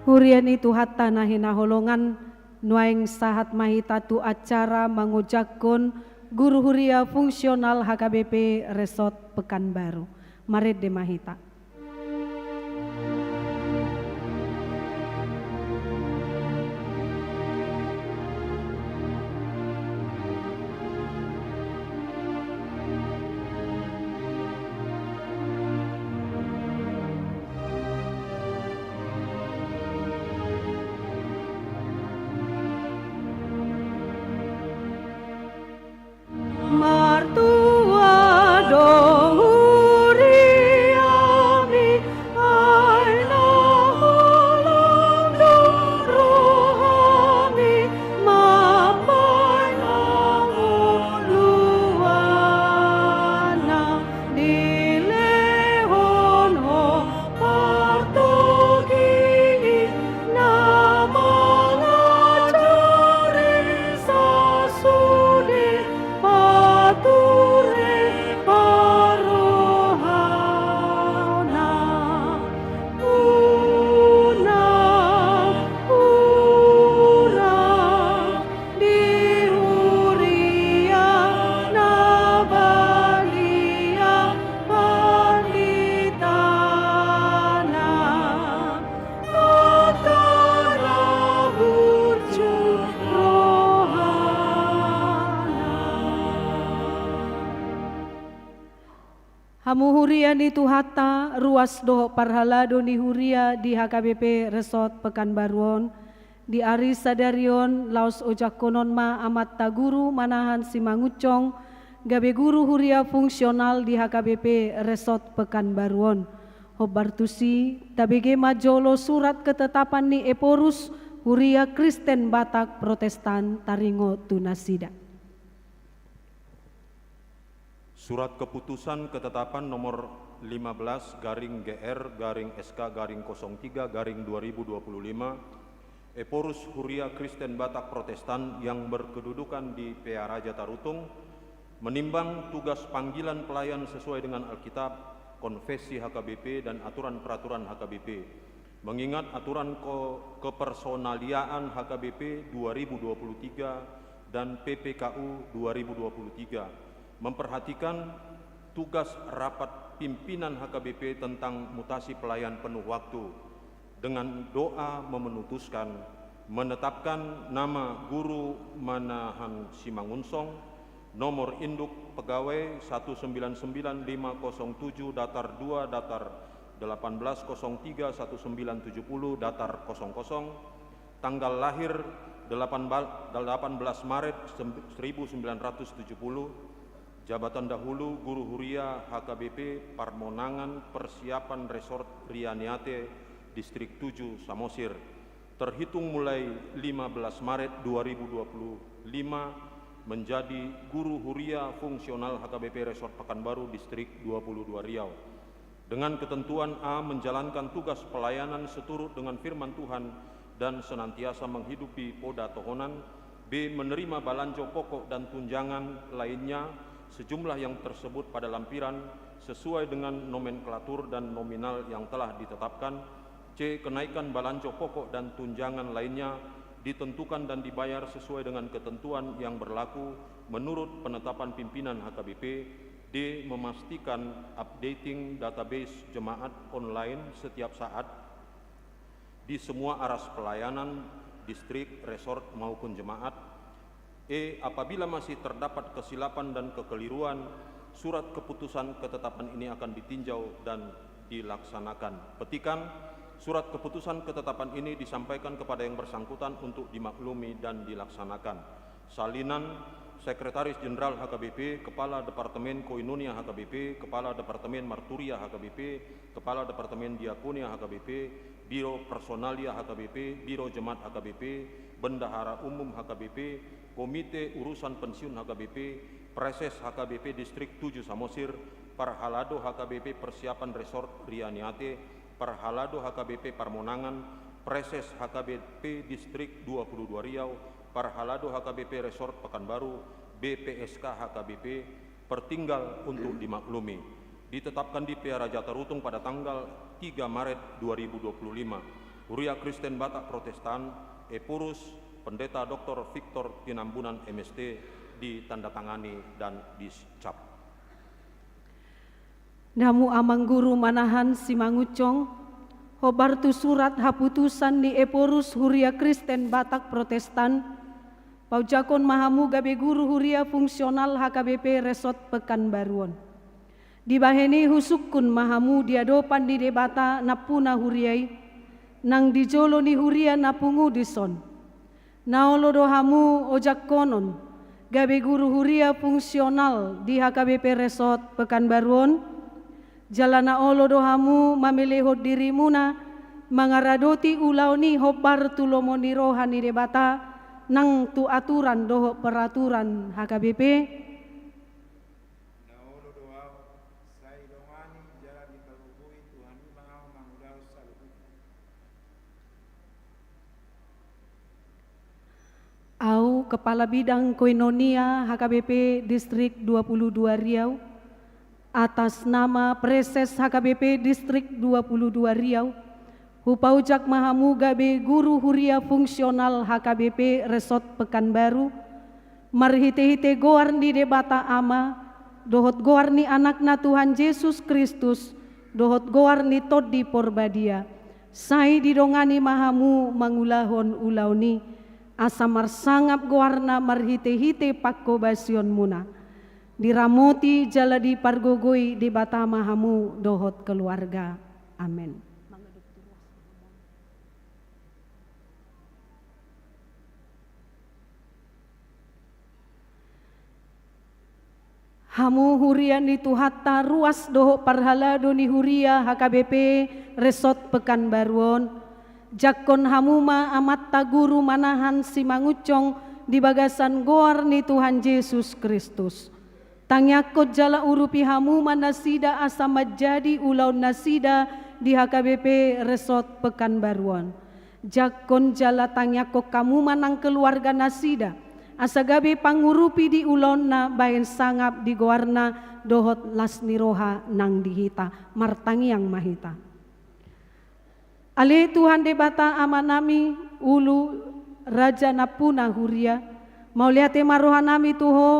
Huria ni Tuhanta na hinaholongan, nuaeng sahat ma hita tu acara mangojakhon guru huria fungsional H K B P Resort Pekanbaru. Marende ma hita. Martua do huriami, ai na holong do rohami, mambahen hangoluanna, dilehon Ho partogi na mangajari sasude, pature parrohana. Unang hurang di huria na badia panditana, angka na burju rohana. Hamu huria ni Tuhanta, ruas dohot parhalado ni huria di H K B P Resort Pekanbaru on, di ari sadari on laos ojakhon ma Amanta Guru Manahan Simangunsong, gabe guru huria fungsional di H K B P Resort Pekanbaru on. Hombar tusi, tabege ma jolo surat ketetapan ni Ephorus, Huria Kristen Batak Protestan, taringot tu nasida. Surat Keputusan Ketetapan nomor lima belas garing G R garing S K garing kosong tiga garing dua ribu dua puluh lima, Ephorus Huria Kristen Batak Protestan yang berkedudukan di Pearaja Tarutung, menimbang tugas panggilan pelayan sesuai dengan Alkitab, konfesi H K B P, dan aturan peraturan H K B P. Mengingat aturan ko-, kepersonaliaan H K B P dua ribu dua puluh tiga dan P P K U dua ribu dua puluh tiga, memperhatikan tugas rapat pimpinan H K B P tentang mutasi pelayan penuh waktu, dengan doa memutuskan menetapkan nama Guru Manahan Simangunsong, nomor induk pegawai satu sembilan sembilan lima kosong tujuh datar dua datar delapan belas kosong tiga satu sembilan tujuh puluh datar kosong kosong, tanggal lahir delapan bal-, delapan belas Maret sem-, seribu sembilan ratus tujuh puluh, jabatan dahulu guru huria H K B P Parmonangan Persiapan Resort Rianiate, Distrik tujuh, Samosir. Terhitung mulai lima belas Maret dua ribu dua puluh lima, menjadi guru huria fungsional H K B P Resort Pekanbaru, Distrik dua puluh dua, Riau. Dengan ketentuan: A, menjalankan tugas pelayanan seturut dengan firman Tuhan dan senantiasa menghidupi poda tohonan. B, menerima balanjo pokok dan tunjangan lainnya sejumlah yang tersebut pada lampiran sesuai dengan nomenklatur dan nominal yang telah ditetapkan. C, kenaikan balanjo pokok dan tunjangan lainnya ditentukan dan dibayar sesuai dengan ketentuan yang berlaku menurut penetapan pimpinan H K B P. D, memastikan updating database jemaat online setiap saat di semua aras pelayanan, distrik, resort, maupun jemaat. E, apabila masih terdapat kesilapan dan kekeliruan, surat keputusan ketetapan ini akan ditinjau dan dilaksanakan. Petikan, surat keputusan ketetapan ini disampaikan kepada yang bersangkutan untuk dimaklumi dan dilaksanakan. Salinan, Sekretaris Jenderal H K B P, Kepala Departemen Koinonia H K B P, Kepala Departemen Marturia H K B P, Kepala Departemen Diakonia H K B P, Biro Personalia H K B P, Biro Jemaat H K B P, Bendahara Umum H K B P, Komite Urusan Pensiun H K B P, Praeses H K B P Distrik tujuh Samosir, Parhalado H K B P Persiapan Resort Rianiate, Parhalado H K B P Parmonangan, Praeses H K B P Distrik dua puluh dua Riau, Parhalado H K B P Resort Pekanbaru, B P S K H K B P, pertinggal untuk dimaklumi. Ditetapkan di Pearaja Tarutung pada tanggal tiga Maret dua ribu dua puluh lima. Huria Kristen Batak Protestan, Ephorus, Pendeta Doktor Victor Tinambunan M S T, ditandatangani dan dicap. Namu Amang Guru Manahan Simangunsong, hombar tu surat haputusan ni Ephorus Huria Kristen Batak Protestan, paujangkon ma hamu gabe guru huria fungsional H K B P Resort Pekanbaru on. Dibahen i husungkun ma hamu di adopan ni Debata nampuna huria i, nang di jolo ni huria na pungu dison. Na olo do hamu ojangkonon gabe guru huria fungsional di H K B P Resort Pekanbaru on? Jala na olo do hamu mamelehon dirimuna mangaradoti ulaon i hombar tu lomo ni roha ni Debata nang tu aturan dohot peraturan H K B P? Na olo do ahu, sai dongani jala dipargogoi Tuhan i ma ahu mangulahon saluhutna. Ahu, Kepala Bidang Koinonia H K B P Distrik dua puluh dua Riau, atas nama Praeses H K B P Distrik dua puluh dua Riau, hupaujak ma hamu gabe guru huria fungsional H K B P Resort Pekanbaru, marhite-hite goar ni Debata Ama, dohot goar ni Anakna Tuhan Jesus Kristus, dohot goar ni Tondi Porbadia, sai didongani ma hamu mangulahon ulaon i, asa marsangap goarna marhite-hite panghobasionmuna. Diramoti jala dipargogoi Debata ma hamu dohot keluarga. Amen. Hamu huria ni Tuhanta, ruas dohot parhalado ni huria H K B P Resort Pekanbaru on, jangkon hamu ma Amanta Guru Manahan Simangunsong di bagasan goar ni Tuhan Jesus Kristus. Tangiangkon jala urupi hamu ma nasida asa manjadi ulaonnasida di H K B P Resort Pekanbaru on. Jangkon jala tangiangkon hamu ma nang keluarganasida, asa gabe pangurupi di ulaonna, bahen sangap di goarna dohot las ni roha nang di hita. Martangiang ma hita. Ale Tuhan Debata Amanami, Ulu, Raja nampuna huria, mauliate ma rohanami tu Ho,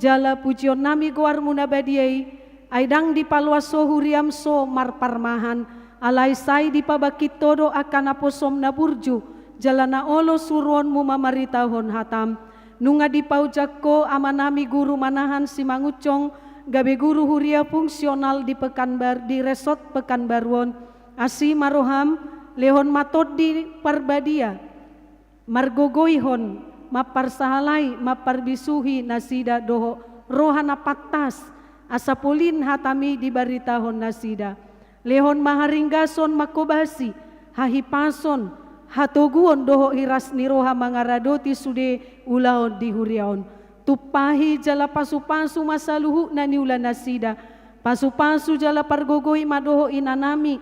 jala pujionnami goarmu na badia i, ai ndang dipaloas Ho huriam so marparmahan, alai sai dipabangkit Ho do angka naposom na burju, jala na olo suruonmu mamaritahon hatam. Nunga dipaujak Ho Amanami Guru Manahan Simangunsong, gabe guru huria fungsional di Pekanbar-, di Resort Pekanbaru on, asi ma roham, lehon ma Tondi Parbadia, margogoihon, mamparsahalai, mamparbisuhi nasida dohot roha na pantas, asa polin hatami dibaritahon nasida. Lehon ma haringgason manghobasi, hahipason, hatoguon dohot hiras ni roha mangaradoti sude ulaon di huria on. Tumpahi jala pasupasu ma saluhutna niulanasida. Pasupasu jala pargogoi ma dohot inanami,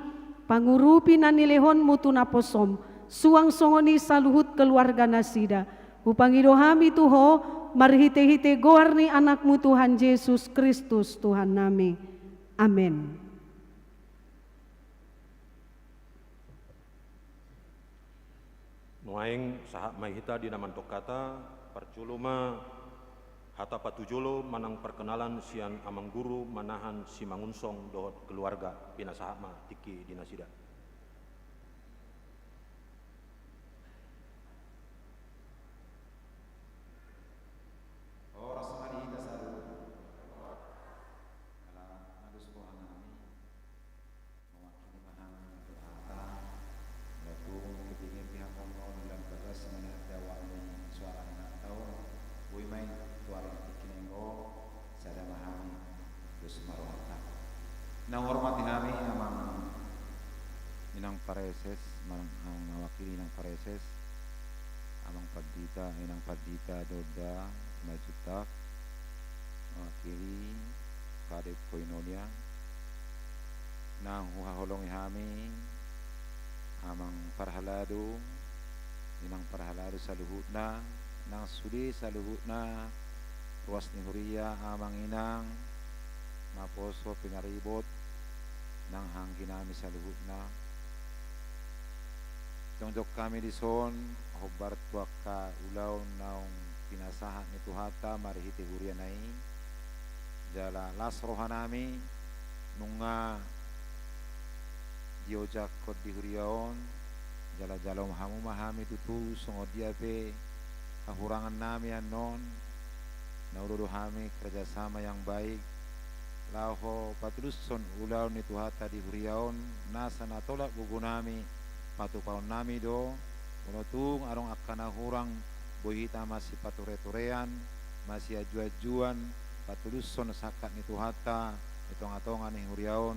pangurupi na nilehonmu tu naposom, suang songon i saluhut keluarganasida. Hupangido hami tu Ho, marhite-hite goar ni Anakmu Tuhan Jesus Kristus, Tuhannami. Amen. Nuaeng sahat ma hita di na mandok hata, parjolo ma hata patujolo manang parkenalan sian Amang Guru Manahan Simangunsong dohot keluarga, pinasahat ma tingki di nasida. Horas ma di hita saluhut. Ala na dos rohanami. Mewakili ma hami tu hata, molo tung ketingin pihak on, lam bagas melihat jawab ni suara ni hata on, boi ma i tu ari na tingki na inggo, sada ma hami, dos ma rohanta. Na huhormati hami amang inang praeses, manang amang na wakili inang praeses, amang pandita, inang pandita Donda Simanjuntak, mewakili Kadep Koinonia, nang huhaholongi hami amang parhalado, inang parhalado saluhutna, nang sude saluhutna ruas ni huria, amang inang, naposo pinaribot, nang angginami saluhutna. Jongjong hami dison, hombar tu angka ulaon naung pinasahat ni Tuhanta marhite huriana i, jala las rohanami, nunga diojakhon di huria on, jala jalo hamu ma hami tutu songon dia pe hahurangannami annon, na olo do hami kerjasama yang baik, laho patulushon ulaon ni Tuhanta di huria on, nasa na tolap gogonami, patupaonnami do, molo tung adong angka na hurang, boi hita masipatureturean, masianjuanjuan, patulushon sangkap ni Tuhanta, di tongatonga ni huria on,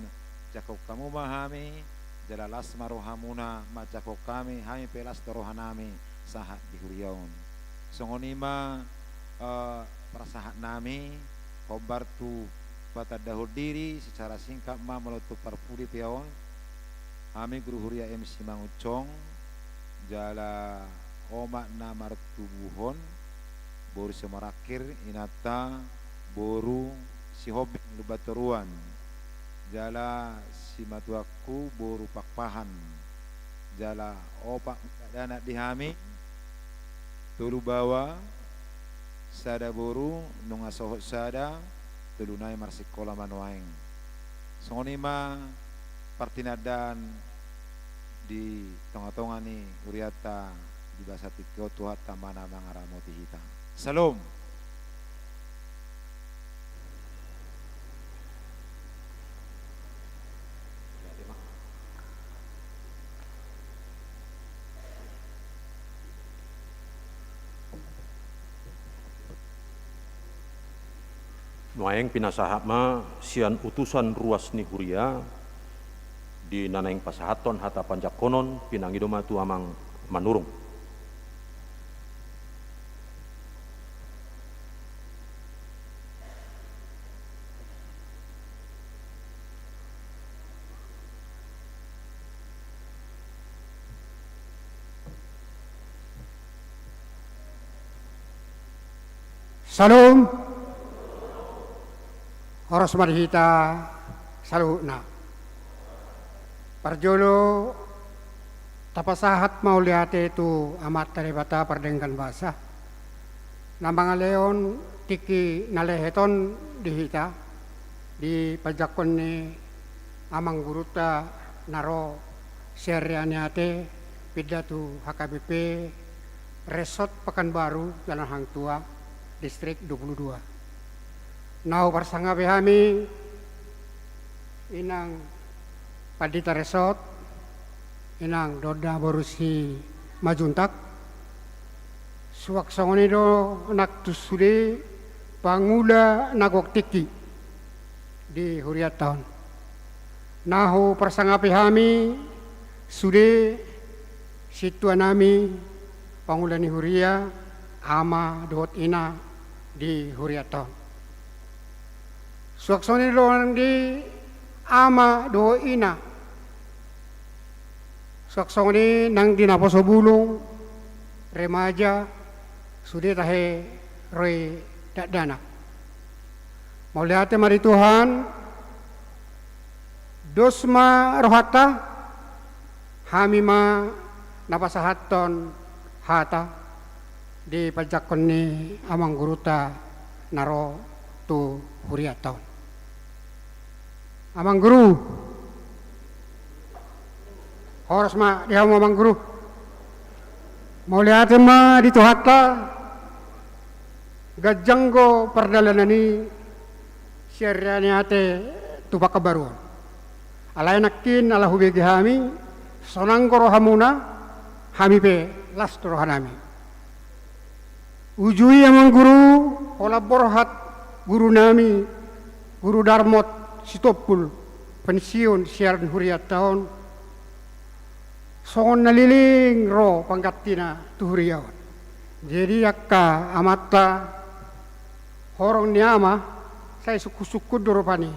jangkon hamu ma hami, jala las ma rohamuna, manjangkon hami, hami pe las do rohanami, sahat di huria on. Songon i ma, eh, parsahatnami, hombar tu patandahon diri, secara singkat ma molo tu parpudi pe on, hami guru huria M C Mangunsong, jala omak na martubuhon, boru Simorakhir, inanta, boru Sihombing Lumbantoruan, jala simatuangku boru Pakpahan, jala opat dakdanak di hami, tolu baoa, sada boru, nunga sohot sada, tolu nai marsikola ma nuaeng. Songon i ma partinandaan di tongatonga ni hurianta di bagasan tingki on, Tuhanta ma na mangaramoti hita. Syalom. Nuaeng pinasahat ma sian utusan ruas ni huria, di na naeng pasahathon hata panjangkonon, pinangido ma tu Amang Manurung. Syalom. Horas ma di hita saluhutna. Parjolo tapasahat mauliate tu Amanta Debata pardenggan basa, na mangalehon tingki na lehet on di hita, di panjangkon ni amang gurunta na ro sian Rianiate pinda tu H K B P Resort Pekanbaru, Jalan Hang Tuah, Distrik dua puluh dua. Na huparsangapi hami, Inang Pandita Resort, Inang Donna boru Simanjuntak, suang songon i do nang tu sude pangula na gok tingki di hurianta on. Na huparsangapi hami sude sintuanami pangula ni huria, ama dohot ina di hurianta on. Suang songon i do nang di ama dohot ina. Suang songon i nang di naposo bulung, remaja, sude tahe ro i dakdanak. Mauliate ma di Tuhan, dos ma rohanta, hami ma na pasahathon hata di panjangkon ni amang gurunta na ro tu hurianta on. Amang guru. Horas ma di hamu amang guru. Mauliate ma di Tuhanta, ganjang do pardalanan i sian Rianiate tu Pekanbaru on. Alai nangkin ala hubege hami, sonang do rohamuna, hami pe las do rohanami. Uju i amang guru, holan borhat gurunami, Guru Darmot Sitompul, pensiun sian hurianta on, songon na leleng ro panggantina tu huria on. Jadi angka amanta, horong ni ama, sai sungkunsungkun do rupani.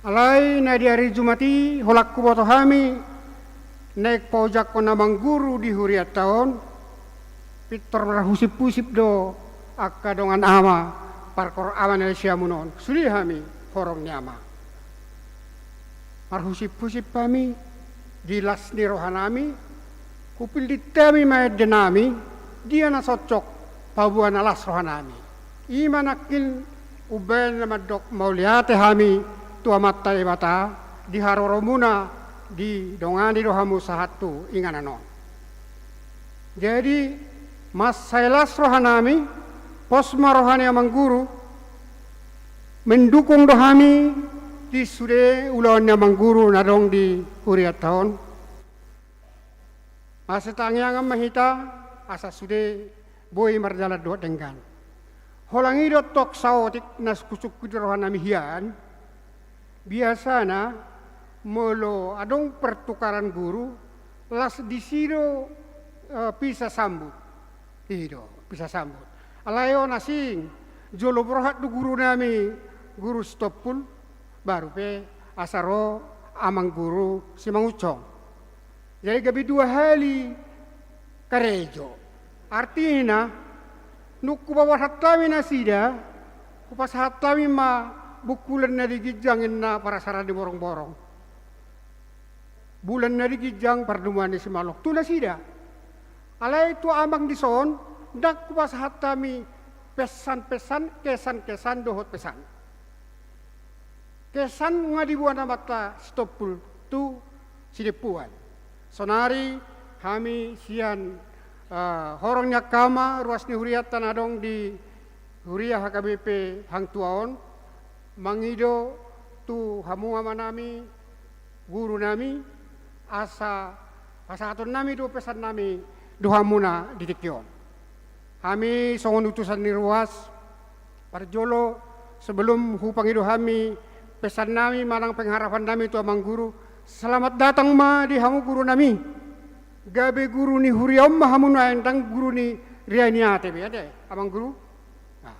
Alai na di ari Jumat i holan huboto hami naeng paojakhon amang guru di hurianta on, pintor marhusip-husip do angka dongan ama, parhorong ama na di siamun on, sude hami horong ni ama. Marhusip-husip hami di las ni rohanami, Hupillit hami ma ende nami, dia na cocok paboa na las roha nami. I ma nangkin umbahen na mandok mauliate hami tu Amanta Debata, di haroromuna didongani do hamu sahat tu inganan on. Jadi, mansai las roha nami, pos ma roha ni Amang Guru, mendukung do hami di sude ulaon ni Amang Guru na adong di hurianta on. Masitangiangan ma hita, asa sude boi mardalan dohot denggan. Holan i do tong saotik na sungkun-sungkun di roha nami hian. Biasana, molo adong pertukaran guru, las disi do, eh, pisa sambut. I do, pisa sambut. Alai on asing, jolo borhat do guru nami, Guru Sitompul, baru pe asa ro Amang Guru Simangunsong. Jadi gabe dua hali karejo. Artina, nunga hupaborhat hami nasida, hupasahat hami ma bungkulan na di ginjang ninna parasaran ni borong-borong. Bulan na di ginjang pardomuan ni simalok. Tu nasida. Alai tu amang dison, ndang hupasahat hami pesan-pesan, kesan-kesan dohot pesan. Kesan nga diboan amanta Sitompul tu Sidempuan. Saonari hami sian, eh, horong ni angka ama, ruas ni hurianta na adong di huria H K B P Hang Tuaon, mangido tu hamu ama nami, guru nami, asa pasahaton nami do pesan nami do hamuna di tingki on. Hami songon utusan ni ruas, parjolo, sebelum hupangido hami pesan nami manang pengharapan nami tu Amang Guru, selamat datang ma di hamu guru nami. Gabe guru ni huria on ma hamu nuaeng, ndang guru ni ria ni ate be, ate, Amang Guru. Nah.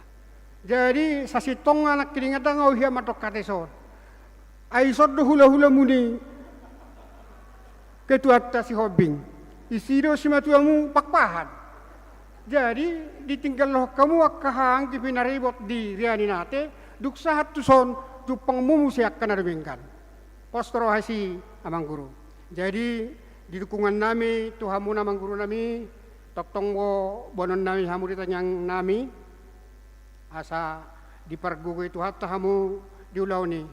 Jadi, sasintongna nangkiningan ndang au hian mandok hata i son. Ai ison do hula-hulamu ni ketuanta Sihombing. Isi do simatuamu Pakpahan. Jadi, ditinggalhon hamu angka haha anggi pinaribot di ria ni ate, dung sahat tuson jumpangmu muse angka na dumenggan. Pos do roha i, Amang Guru. Jadi, di dukungan nami tu hamuna Amang Guru nami, tongtong do boanon nami hamu di tangiang nami, asa dipargogoi Tuhanta hamu di ulaon i.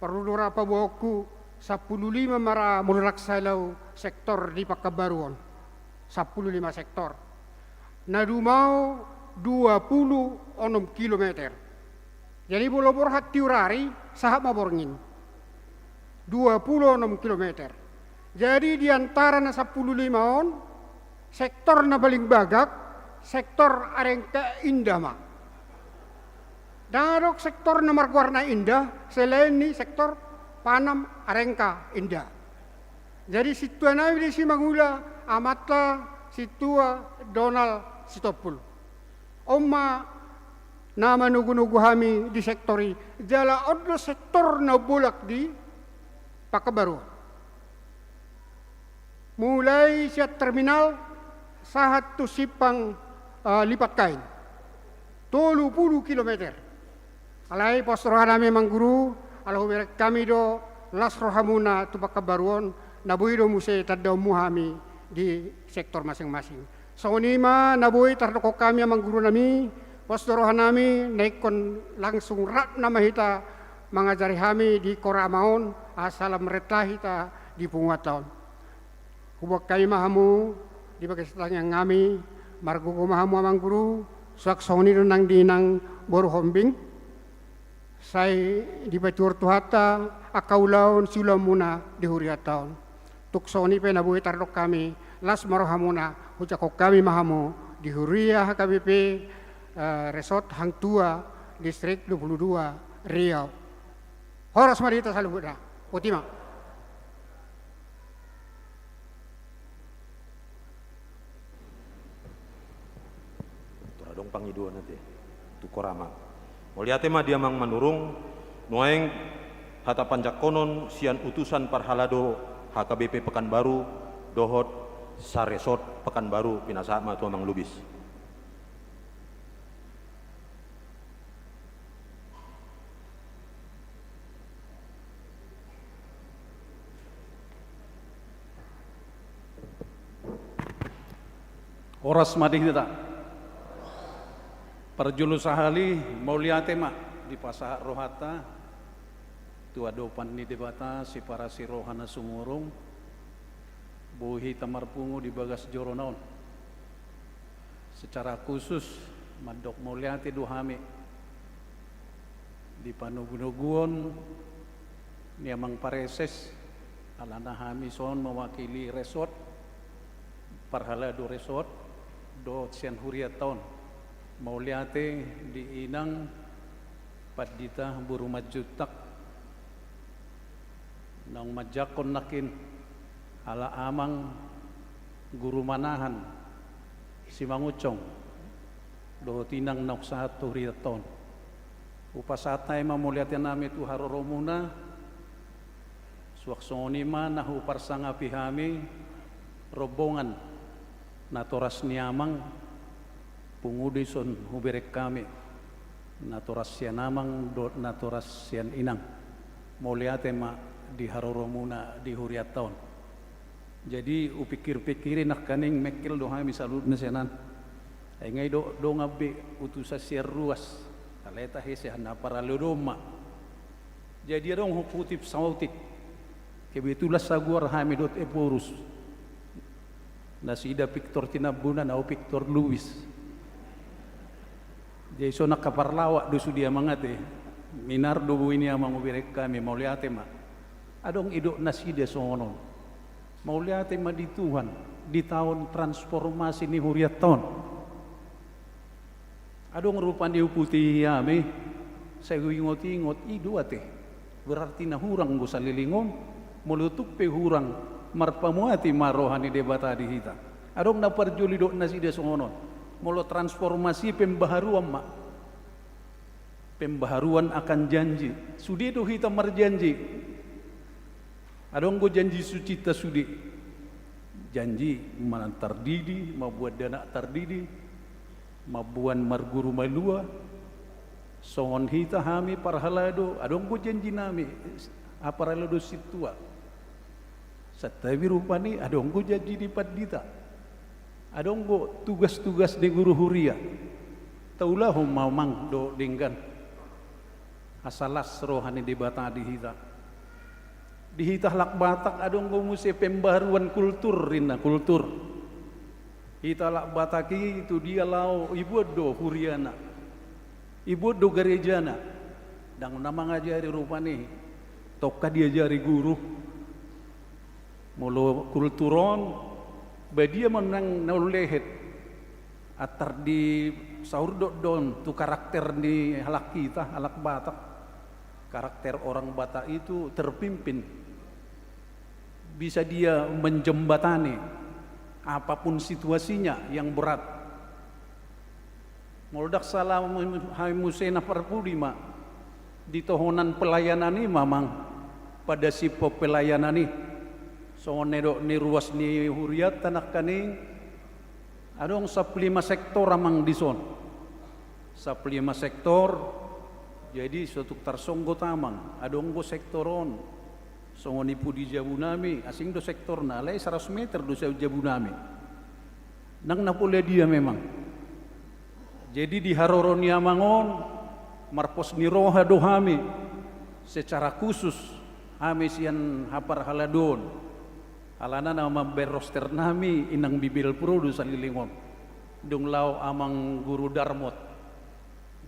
Parlu do ra paboaonku, sampulu lima ma ra molo ndang salah au sektor di Pakanbaru on. Sampulu lima sektor. Na dumao dua pulu onom kilometer. Jadi molo borhat tiur ari, sahat ma borngin. Dua pulu onom kilometer. Jadi di antara na sampulu lima on, sektor na paling bagak, sektor Arengka Indah ma. Ndang adong sektor na margoar na indah, selain ni sektor Panam Arengka Indah. Jadi sintua nami disi mangula amanta sintua Donald Sitompul. On ma na manogu-nogu hami di sektor i. Jala on do sektor na bolak di Pakanbaru. Mulai sian terminal sahat tu simpang, eh, Lipat Kain. Tolu pulu kilometer. Alai pos roha nami Amang Guru, ala hubereng hami do las rohamuna tu Pakanbaru on, na boi do muse tandaonmu hami di sektor masing-masing. Songon i ma na boi tardokhon hami Amang Guru nami, pos do roha nami, na ingkon langsung rap nama hita mangajari hami di Korama on, asa lam renta hita di punguanta on. Huboan hami ma hamu di bagasan tangiang nami, margogo ma hamu Amang Guru, suang songon i do nang di inang boru Hombing. Sai dipatuhor Tuhanta angka ulaon siulaonmuna di hurianta on. Tung songon i pe na boi tardokhon hami, las ma rohamuna, hujangkon hami ma hamu di huria H K B P, eh, Resort Hang Tuah, Distrik dua puluh dua, Riau. Horas ma di hita saluhutna. Boti ma. Tung adong pangidoan ate tu Korama. Mauliate ma di Amang Manurung, nuaeng hata panjangkonon sian utusan parhalado H K B P Pekanbaru dohot saresort Pekanbaru, pinasahat ma tu Amang Lubis. Horas ma di hita. Parjolo sahali, mauliate ma dipasahat rohanta tu adopan ni Debata, siparasi roha na sumurung, boi hita marpungu di bagas jorona on. Secara khusus, mandok mauliate do hami di panogunoguon ni amang pareses, alana hami son mewakili resort, parhalado resort, dohot sian hurianta on. Mauliate di inang pandita boru Manjuntak, naung manjangkon nangkin, ala amang guru manahan Simangunsong, dohot inang naung sahat tu hurianta on. Hupasahat hami ma mauliate nami tu haroromuna, suang songon i ma na huparsangapi hami rombongan natoras ni amang, pungu do i son hubereng hami, natoras sian amang dohot natoras sian inang. Mauliate ma di haroromuna di hurianta on. Jadi, hupikir-pikiri nangkaning mengkel do hami saluhutna sian an. Ai nga i do, dong be utusan sian ruas. Alai tahe sian na parhalado ma. Jadi adong hukutip saotik. Kebetulan sagoar hami dohot Ephorus. Nasida Victor Tinambunan, au Victor Lubis. Jadi so nangka parlawak do sude amang ate. Minar do boi ni amang hubereng hami, mauliate ma. Adong idok nasida songon on. Mauliate ma di Tuhan, di taon transformasi ni hurianta on. Adong rupani huputihi hami, sai huingot-ingot, i do ate. Berarti na hurang do saleleng on, molo tung pe hurang, marpamuati ma roha ni Debata di hita. Adong na parjolo idok nasida songon on. Molo transformasi pembaharuan ma. Pembaharuan akan janji. Sude do hita marjanji. Adong do janji sucinta sude. Janji manang tardidi, mamboan dakdanak tardidi, mamboan marguru malua. Songon hita hami parhalado, adong do janji nami, parhalado sintua. Santabi rupani adong do janji ni pandita. Adong do tugas-tugas ni guru huria. Taulahon ma amang dohot denggan. Asa las roha ni Debata di hita. Di hita halak Batak adong do muse pembaharuan kultur, ninna, kultur. Hita halak Batak i tu dia laho, iboan do huriana. Iboan do garejana. Ndang na mangajari rupani. Tongka diajari guru. Molo kultur on, badia ma nang na ulehet. Antar di saurdot do on tu karakter ni halak hita, halak Batak. Karakter orang Batak itu terpimpin. Bisa dia menjembatani apapun situasinya yang berat. Molo ndang sala hami muse na parpudi ma, di tohonan pelayanan i ma amang, pada sipo pelayanan i. Songon na nidok ni ruas ni hurianta nangkaning, adong sampulu lima sektor amang dison. Sampulu lima sektor, jadi so tung tarsonggot amang, adong do sektor on. Songon i pudi jabu nami, asing do sektorna, alai saratus meter do sian jabu nami. Ndang na pola dia memang. Jadi di haroro ni amang on, marpos ni roha do hami, secara khusus hami sian haparhaladoon. Alana na mambaen roster nami inang Bibelvrouw do saleleng on. Dung laho amang guru Darmot.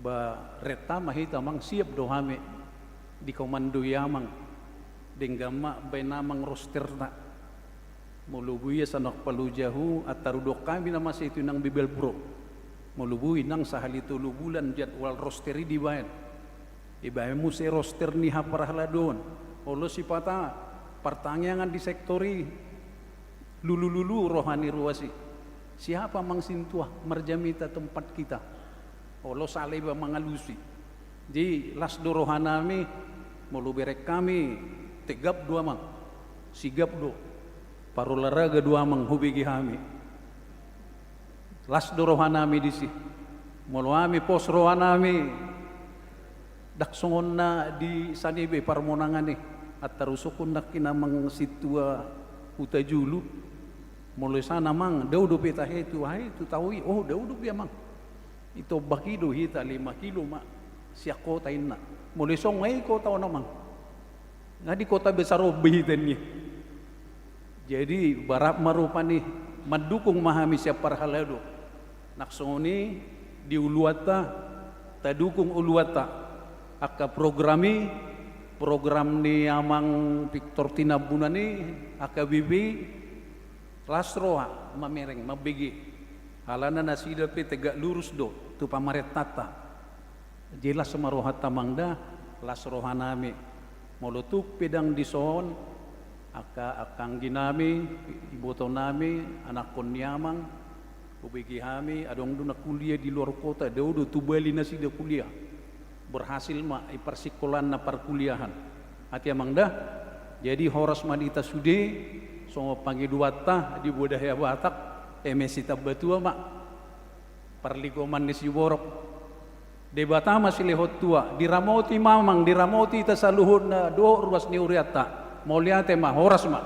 Ba renta ma hita amang, siap do hami dikomandoi amang. Denggan ma baen amang rosterna. Molo boi ia sonang palu jahu, antar hudok hami nama sai tu inang Bibelvrouw. Molo boi nang sahali tolu bulan jadwal roster i dibaen. Dibaen muse roster ni haparhaladoon. Olo sipata partangiangan di sektor i. Lulululu roha ni ruas i. Siapa amang sintua marjamita tempat kita. Olo sala iba mangalusi. Jadi las do roha nami, molo bereng hami, tegap do amang. Sigap do. Parolahraga do amang hubege hami. Las do roha nami disi. Molo hami pos roha nami. Ndang songon na di sanibe parmonangan i. Antar husungkun nangkin amang sintua Hutajulu. Molo i sana, Amang, dao dope tahe tu, ai tu tao i, oh, dao dope, Amang. Itombak i do hita lima kilo ma sian kota, inna. Molo i songon i kota on, Amang, nga di kota besar on be hita, ninna. Jadi, barat ma rupani, mandukung ma hami sian parhalado. Nang songon i di uluanta, tadukung uluanta. Angka program i, program ni Amang Victor Tinambunan i, H K B P, las roha mamereng, mambege. Alana nasida pe tegak lurus do tu pamarentanta. Jelas ma rohanta, Amang, da, las rohanami. Molo tung pe ndang dison, angka, angka angginami, ibotonami, anakkon ni Amang, hubege hami, adong do na kuliah di luar kota, dao do tu Bali nasida kuliah. Berhasil ma i parsingkolaan na parkuliahan. Ate, Amang, da. Jadi horas ma di hita sude, songon pangidoanta di Budaya Batak, eme sitambatua ma parlinggoman ni siborok. Debata ma silehon tua, diramoti ma, Amang, diramoti hita saluhutna dohot ruas ni hurianta. Mauliate ma, horas ma.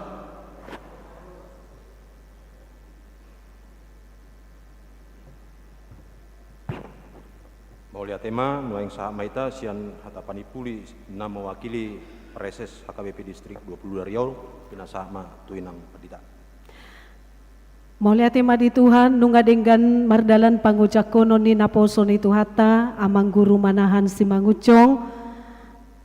Mauliate ma, nuaeng sahat ma hita sian hata panimpuli na mewakili Praeses H K B P Distrik dua puluh dua Riau, pinasahat ma tu Inang Pandita. Mauliate ma di Tuhan, nunga denggan mardalan pangojangkonon ni naposo ni Tuhanta, Amang Guru Manahan Simangunsong.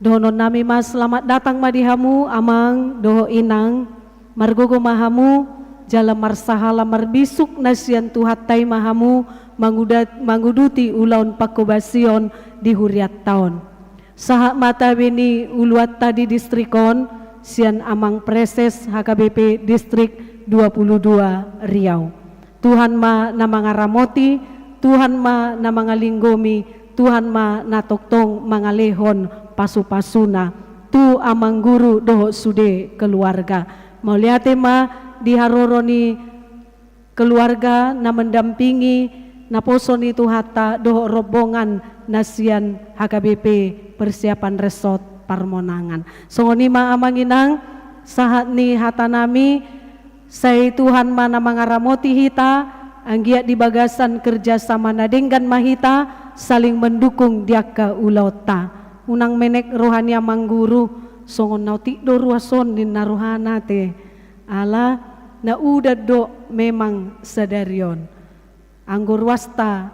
Dohononnami ma selamat datang ma di hamu, Amang dohot Inang. Margogo ma hamu, jala marsahala marbisuk na sian Tuhanta i ma hamu, mangudat-, manguduti ulaon pangkobasion di hurianta on. Sahat ma tabe ni uluanta di distrik on, sian Amang Praeses H K B P Distrik dua puluh dua Riau. Tuhan ma na mangaramoti, Tuhan ma na mangalinggomi, Tuhan ma na tongtong mangalehon pasu-pasuna tu Amang Guru dohot sude keluarga. Mauliate ma di haroro ni keluarga na mendampingi naposo ni Tuhanta dohot rombongan na sian H K B P Persiapan Resort Parmonangan. Songon i ma, Amang, Inang, sahat ni hatanami, sai Tuhan ma na mangaramoti hita, anggiat di bagasan kerjasama na denggan ma hita saling mendukung di angka ulaonta. Unang menek roha ni Amang Guru, songon na otik do ruas on ninna rohana, ate. Ala na udan do memang sadari on. Anggo ruasta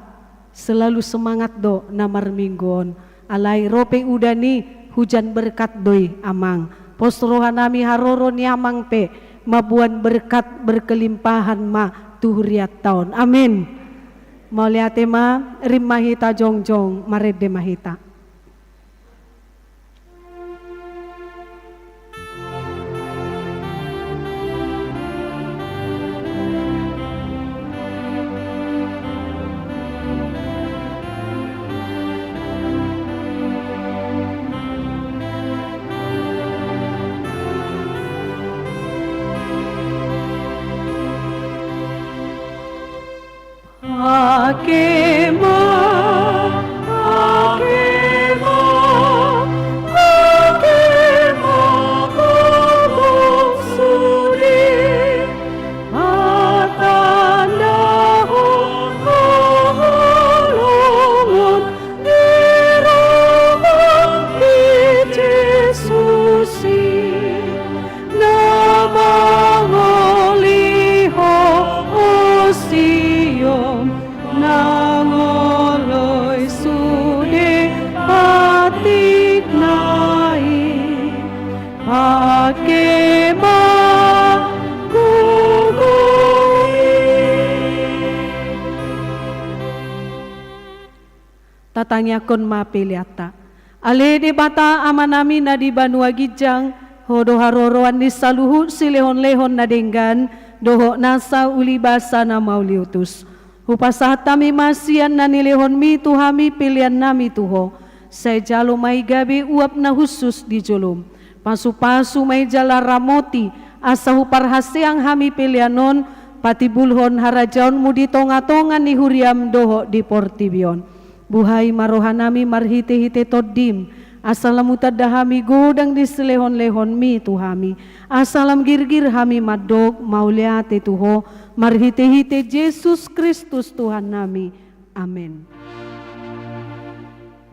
selalu semangat do na marminggu on. Alai ro pe udan i, hujan berkat do i, Amang. Pos rohanami haroro ni Amang pe mamboan berkat berkelimpahan ma tu hurianta on. Amin. Mauliate ma, rap ma hita jongjong, marende ma hita. Ake ma, ake ma, ake ma, gomgom sude, patandahon haholongon di roha ni Jesus i. Na mangoli ho, o Sion, na ngoloi sude patikna i. Ake ma, gomgom i. Tatangiangkon ma peleanta. Ale Debata Amanami na di banua ginjang, Ho do haroroan ni saluhut silehon-lehon na denggan dohot nasa ulibasa na mauliutus. Hupasahat hami ma sian na nilehonMi tu hami peleannami tu Ho. Sai jalo ma i gabe uap na hushus di joloM. Pasu-pasu ma i jala ramoti, asa huparhaseang hami pelean on patimbulhon harajaonMu di tonga-tonga ni huriaM dohot di portibi on. Buhai ma rohanami marhite-hite TondiM, Asa lam hutanda hami godang ni silehonlehonmi tu hami, asa lam girgir hami mandok mauliate tu Ho, marhitehite Jesus Kristus Tuhannami. Amen.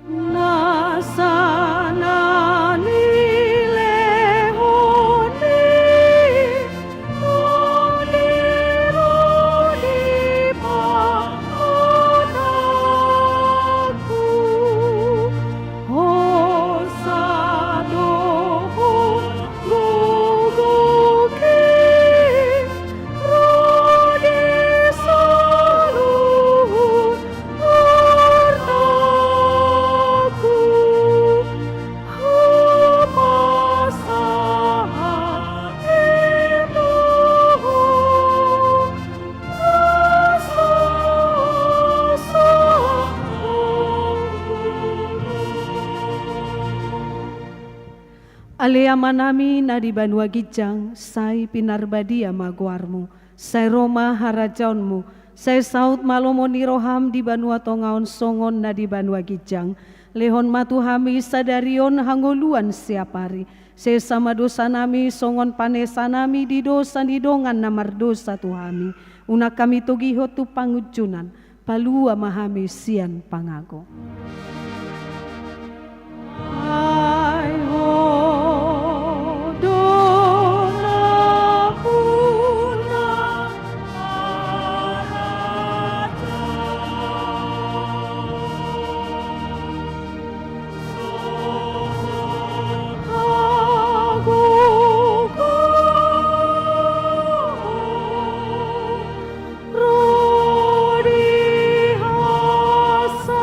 Nasa na nilehon ni Ho di ro ni pamatangku, hosa do Ho gogo ke ro di saluhut hortaku, hupasahat i tu Ho. Ale Amanami na di banua ginjang, sai pinarbadia ma goarmu, sai ro ma harajaonmu, sai saut ma lomo ni roham di banua tonga on songon na di banua ginjang. Lehon ma tu hami sadari on hangoluan siapari. Sesa ma dosanami songon panesanami di dosa ni dongan na mardosa tu hami. Unang hami togihon tu pangunjunan, palua ma hami sian pangago. Ai Ho do nampuna harajaon, hagogoon ro di hasangapon.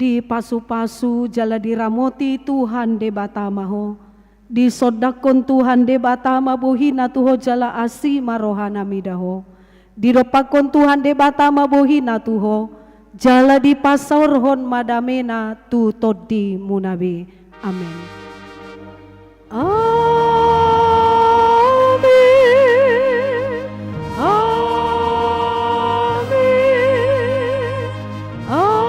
Dipasupasu jala diramoti Tuhan Debata ma ho. Disondangkon Tuhan Debata ma bohina tu ho jala asi ma rohana mida ho. Didompakkon Tuhan Debata ma bohina tu ho, jala dipasaorhon ma damena tu tondimuna be. Amen. Amen. Amen. Amen.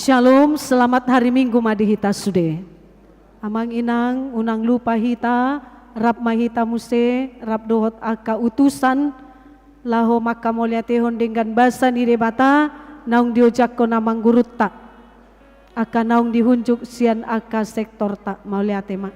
Shalom, selamat hari Minggu ma di hita sude. Amang inang, unang lupa hita, rap ma hita muse, rap dohot angka utusan, laho manghamauliatehon denggan basa ni Debata, naung diojakhon amang gurunta. Angka naung dihunjuk sian angka sektorta, mauliate ma.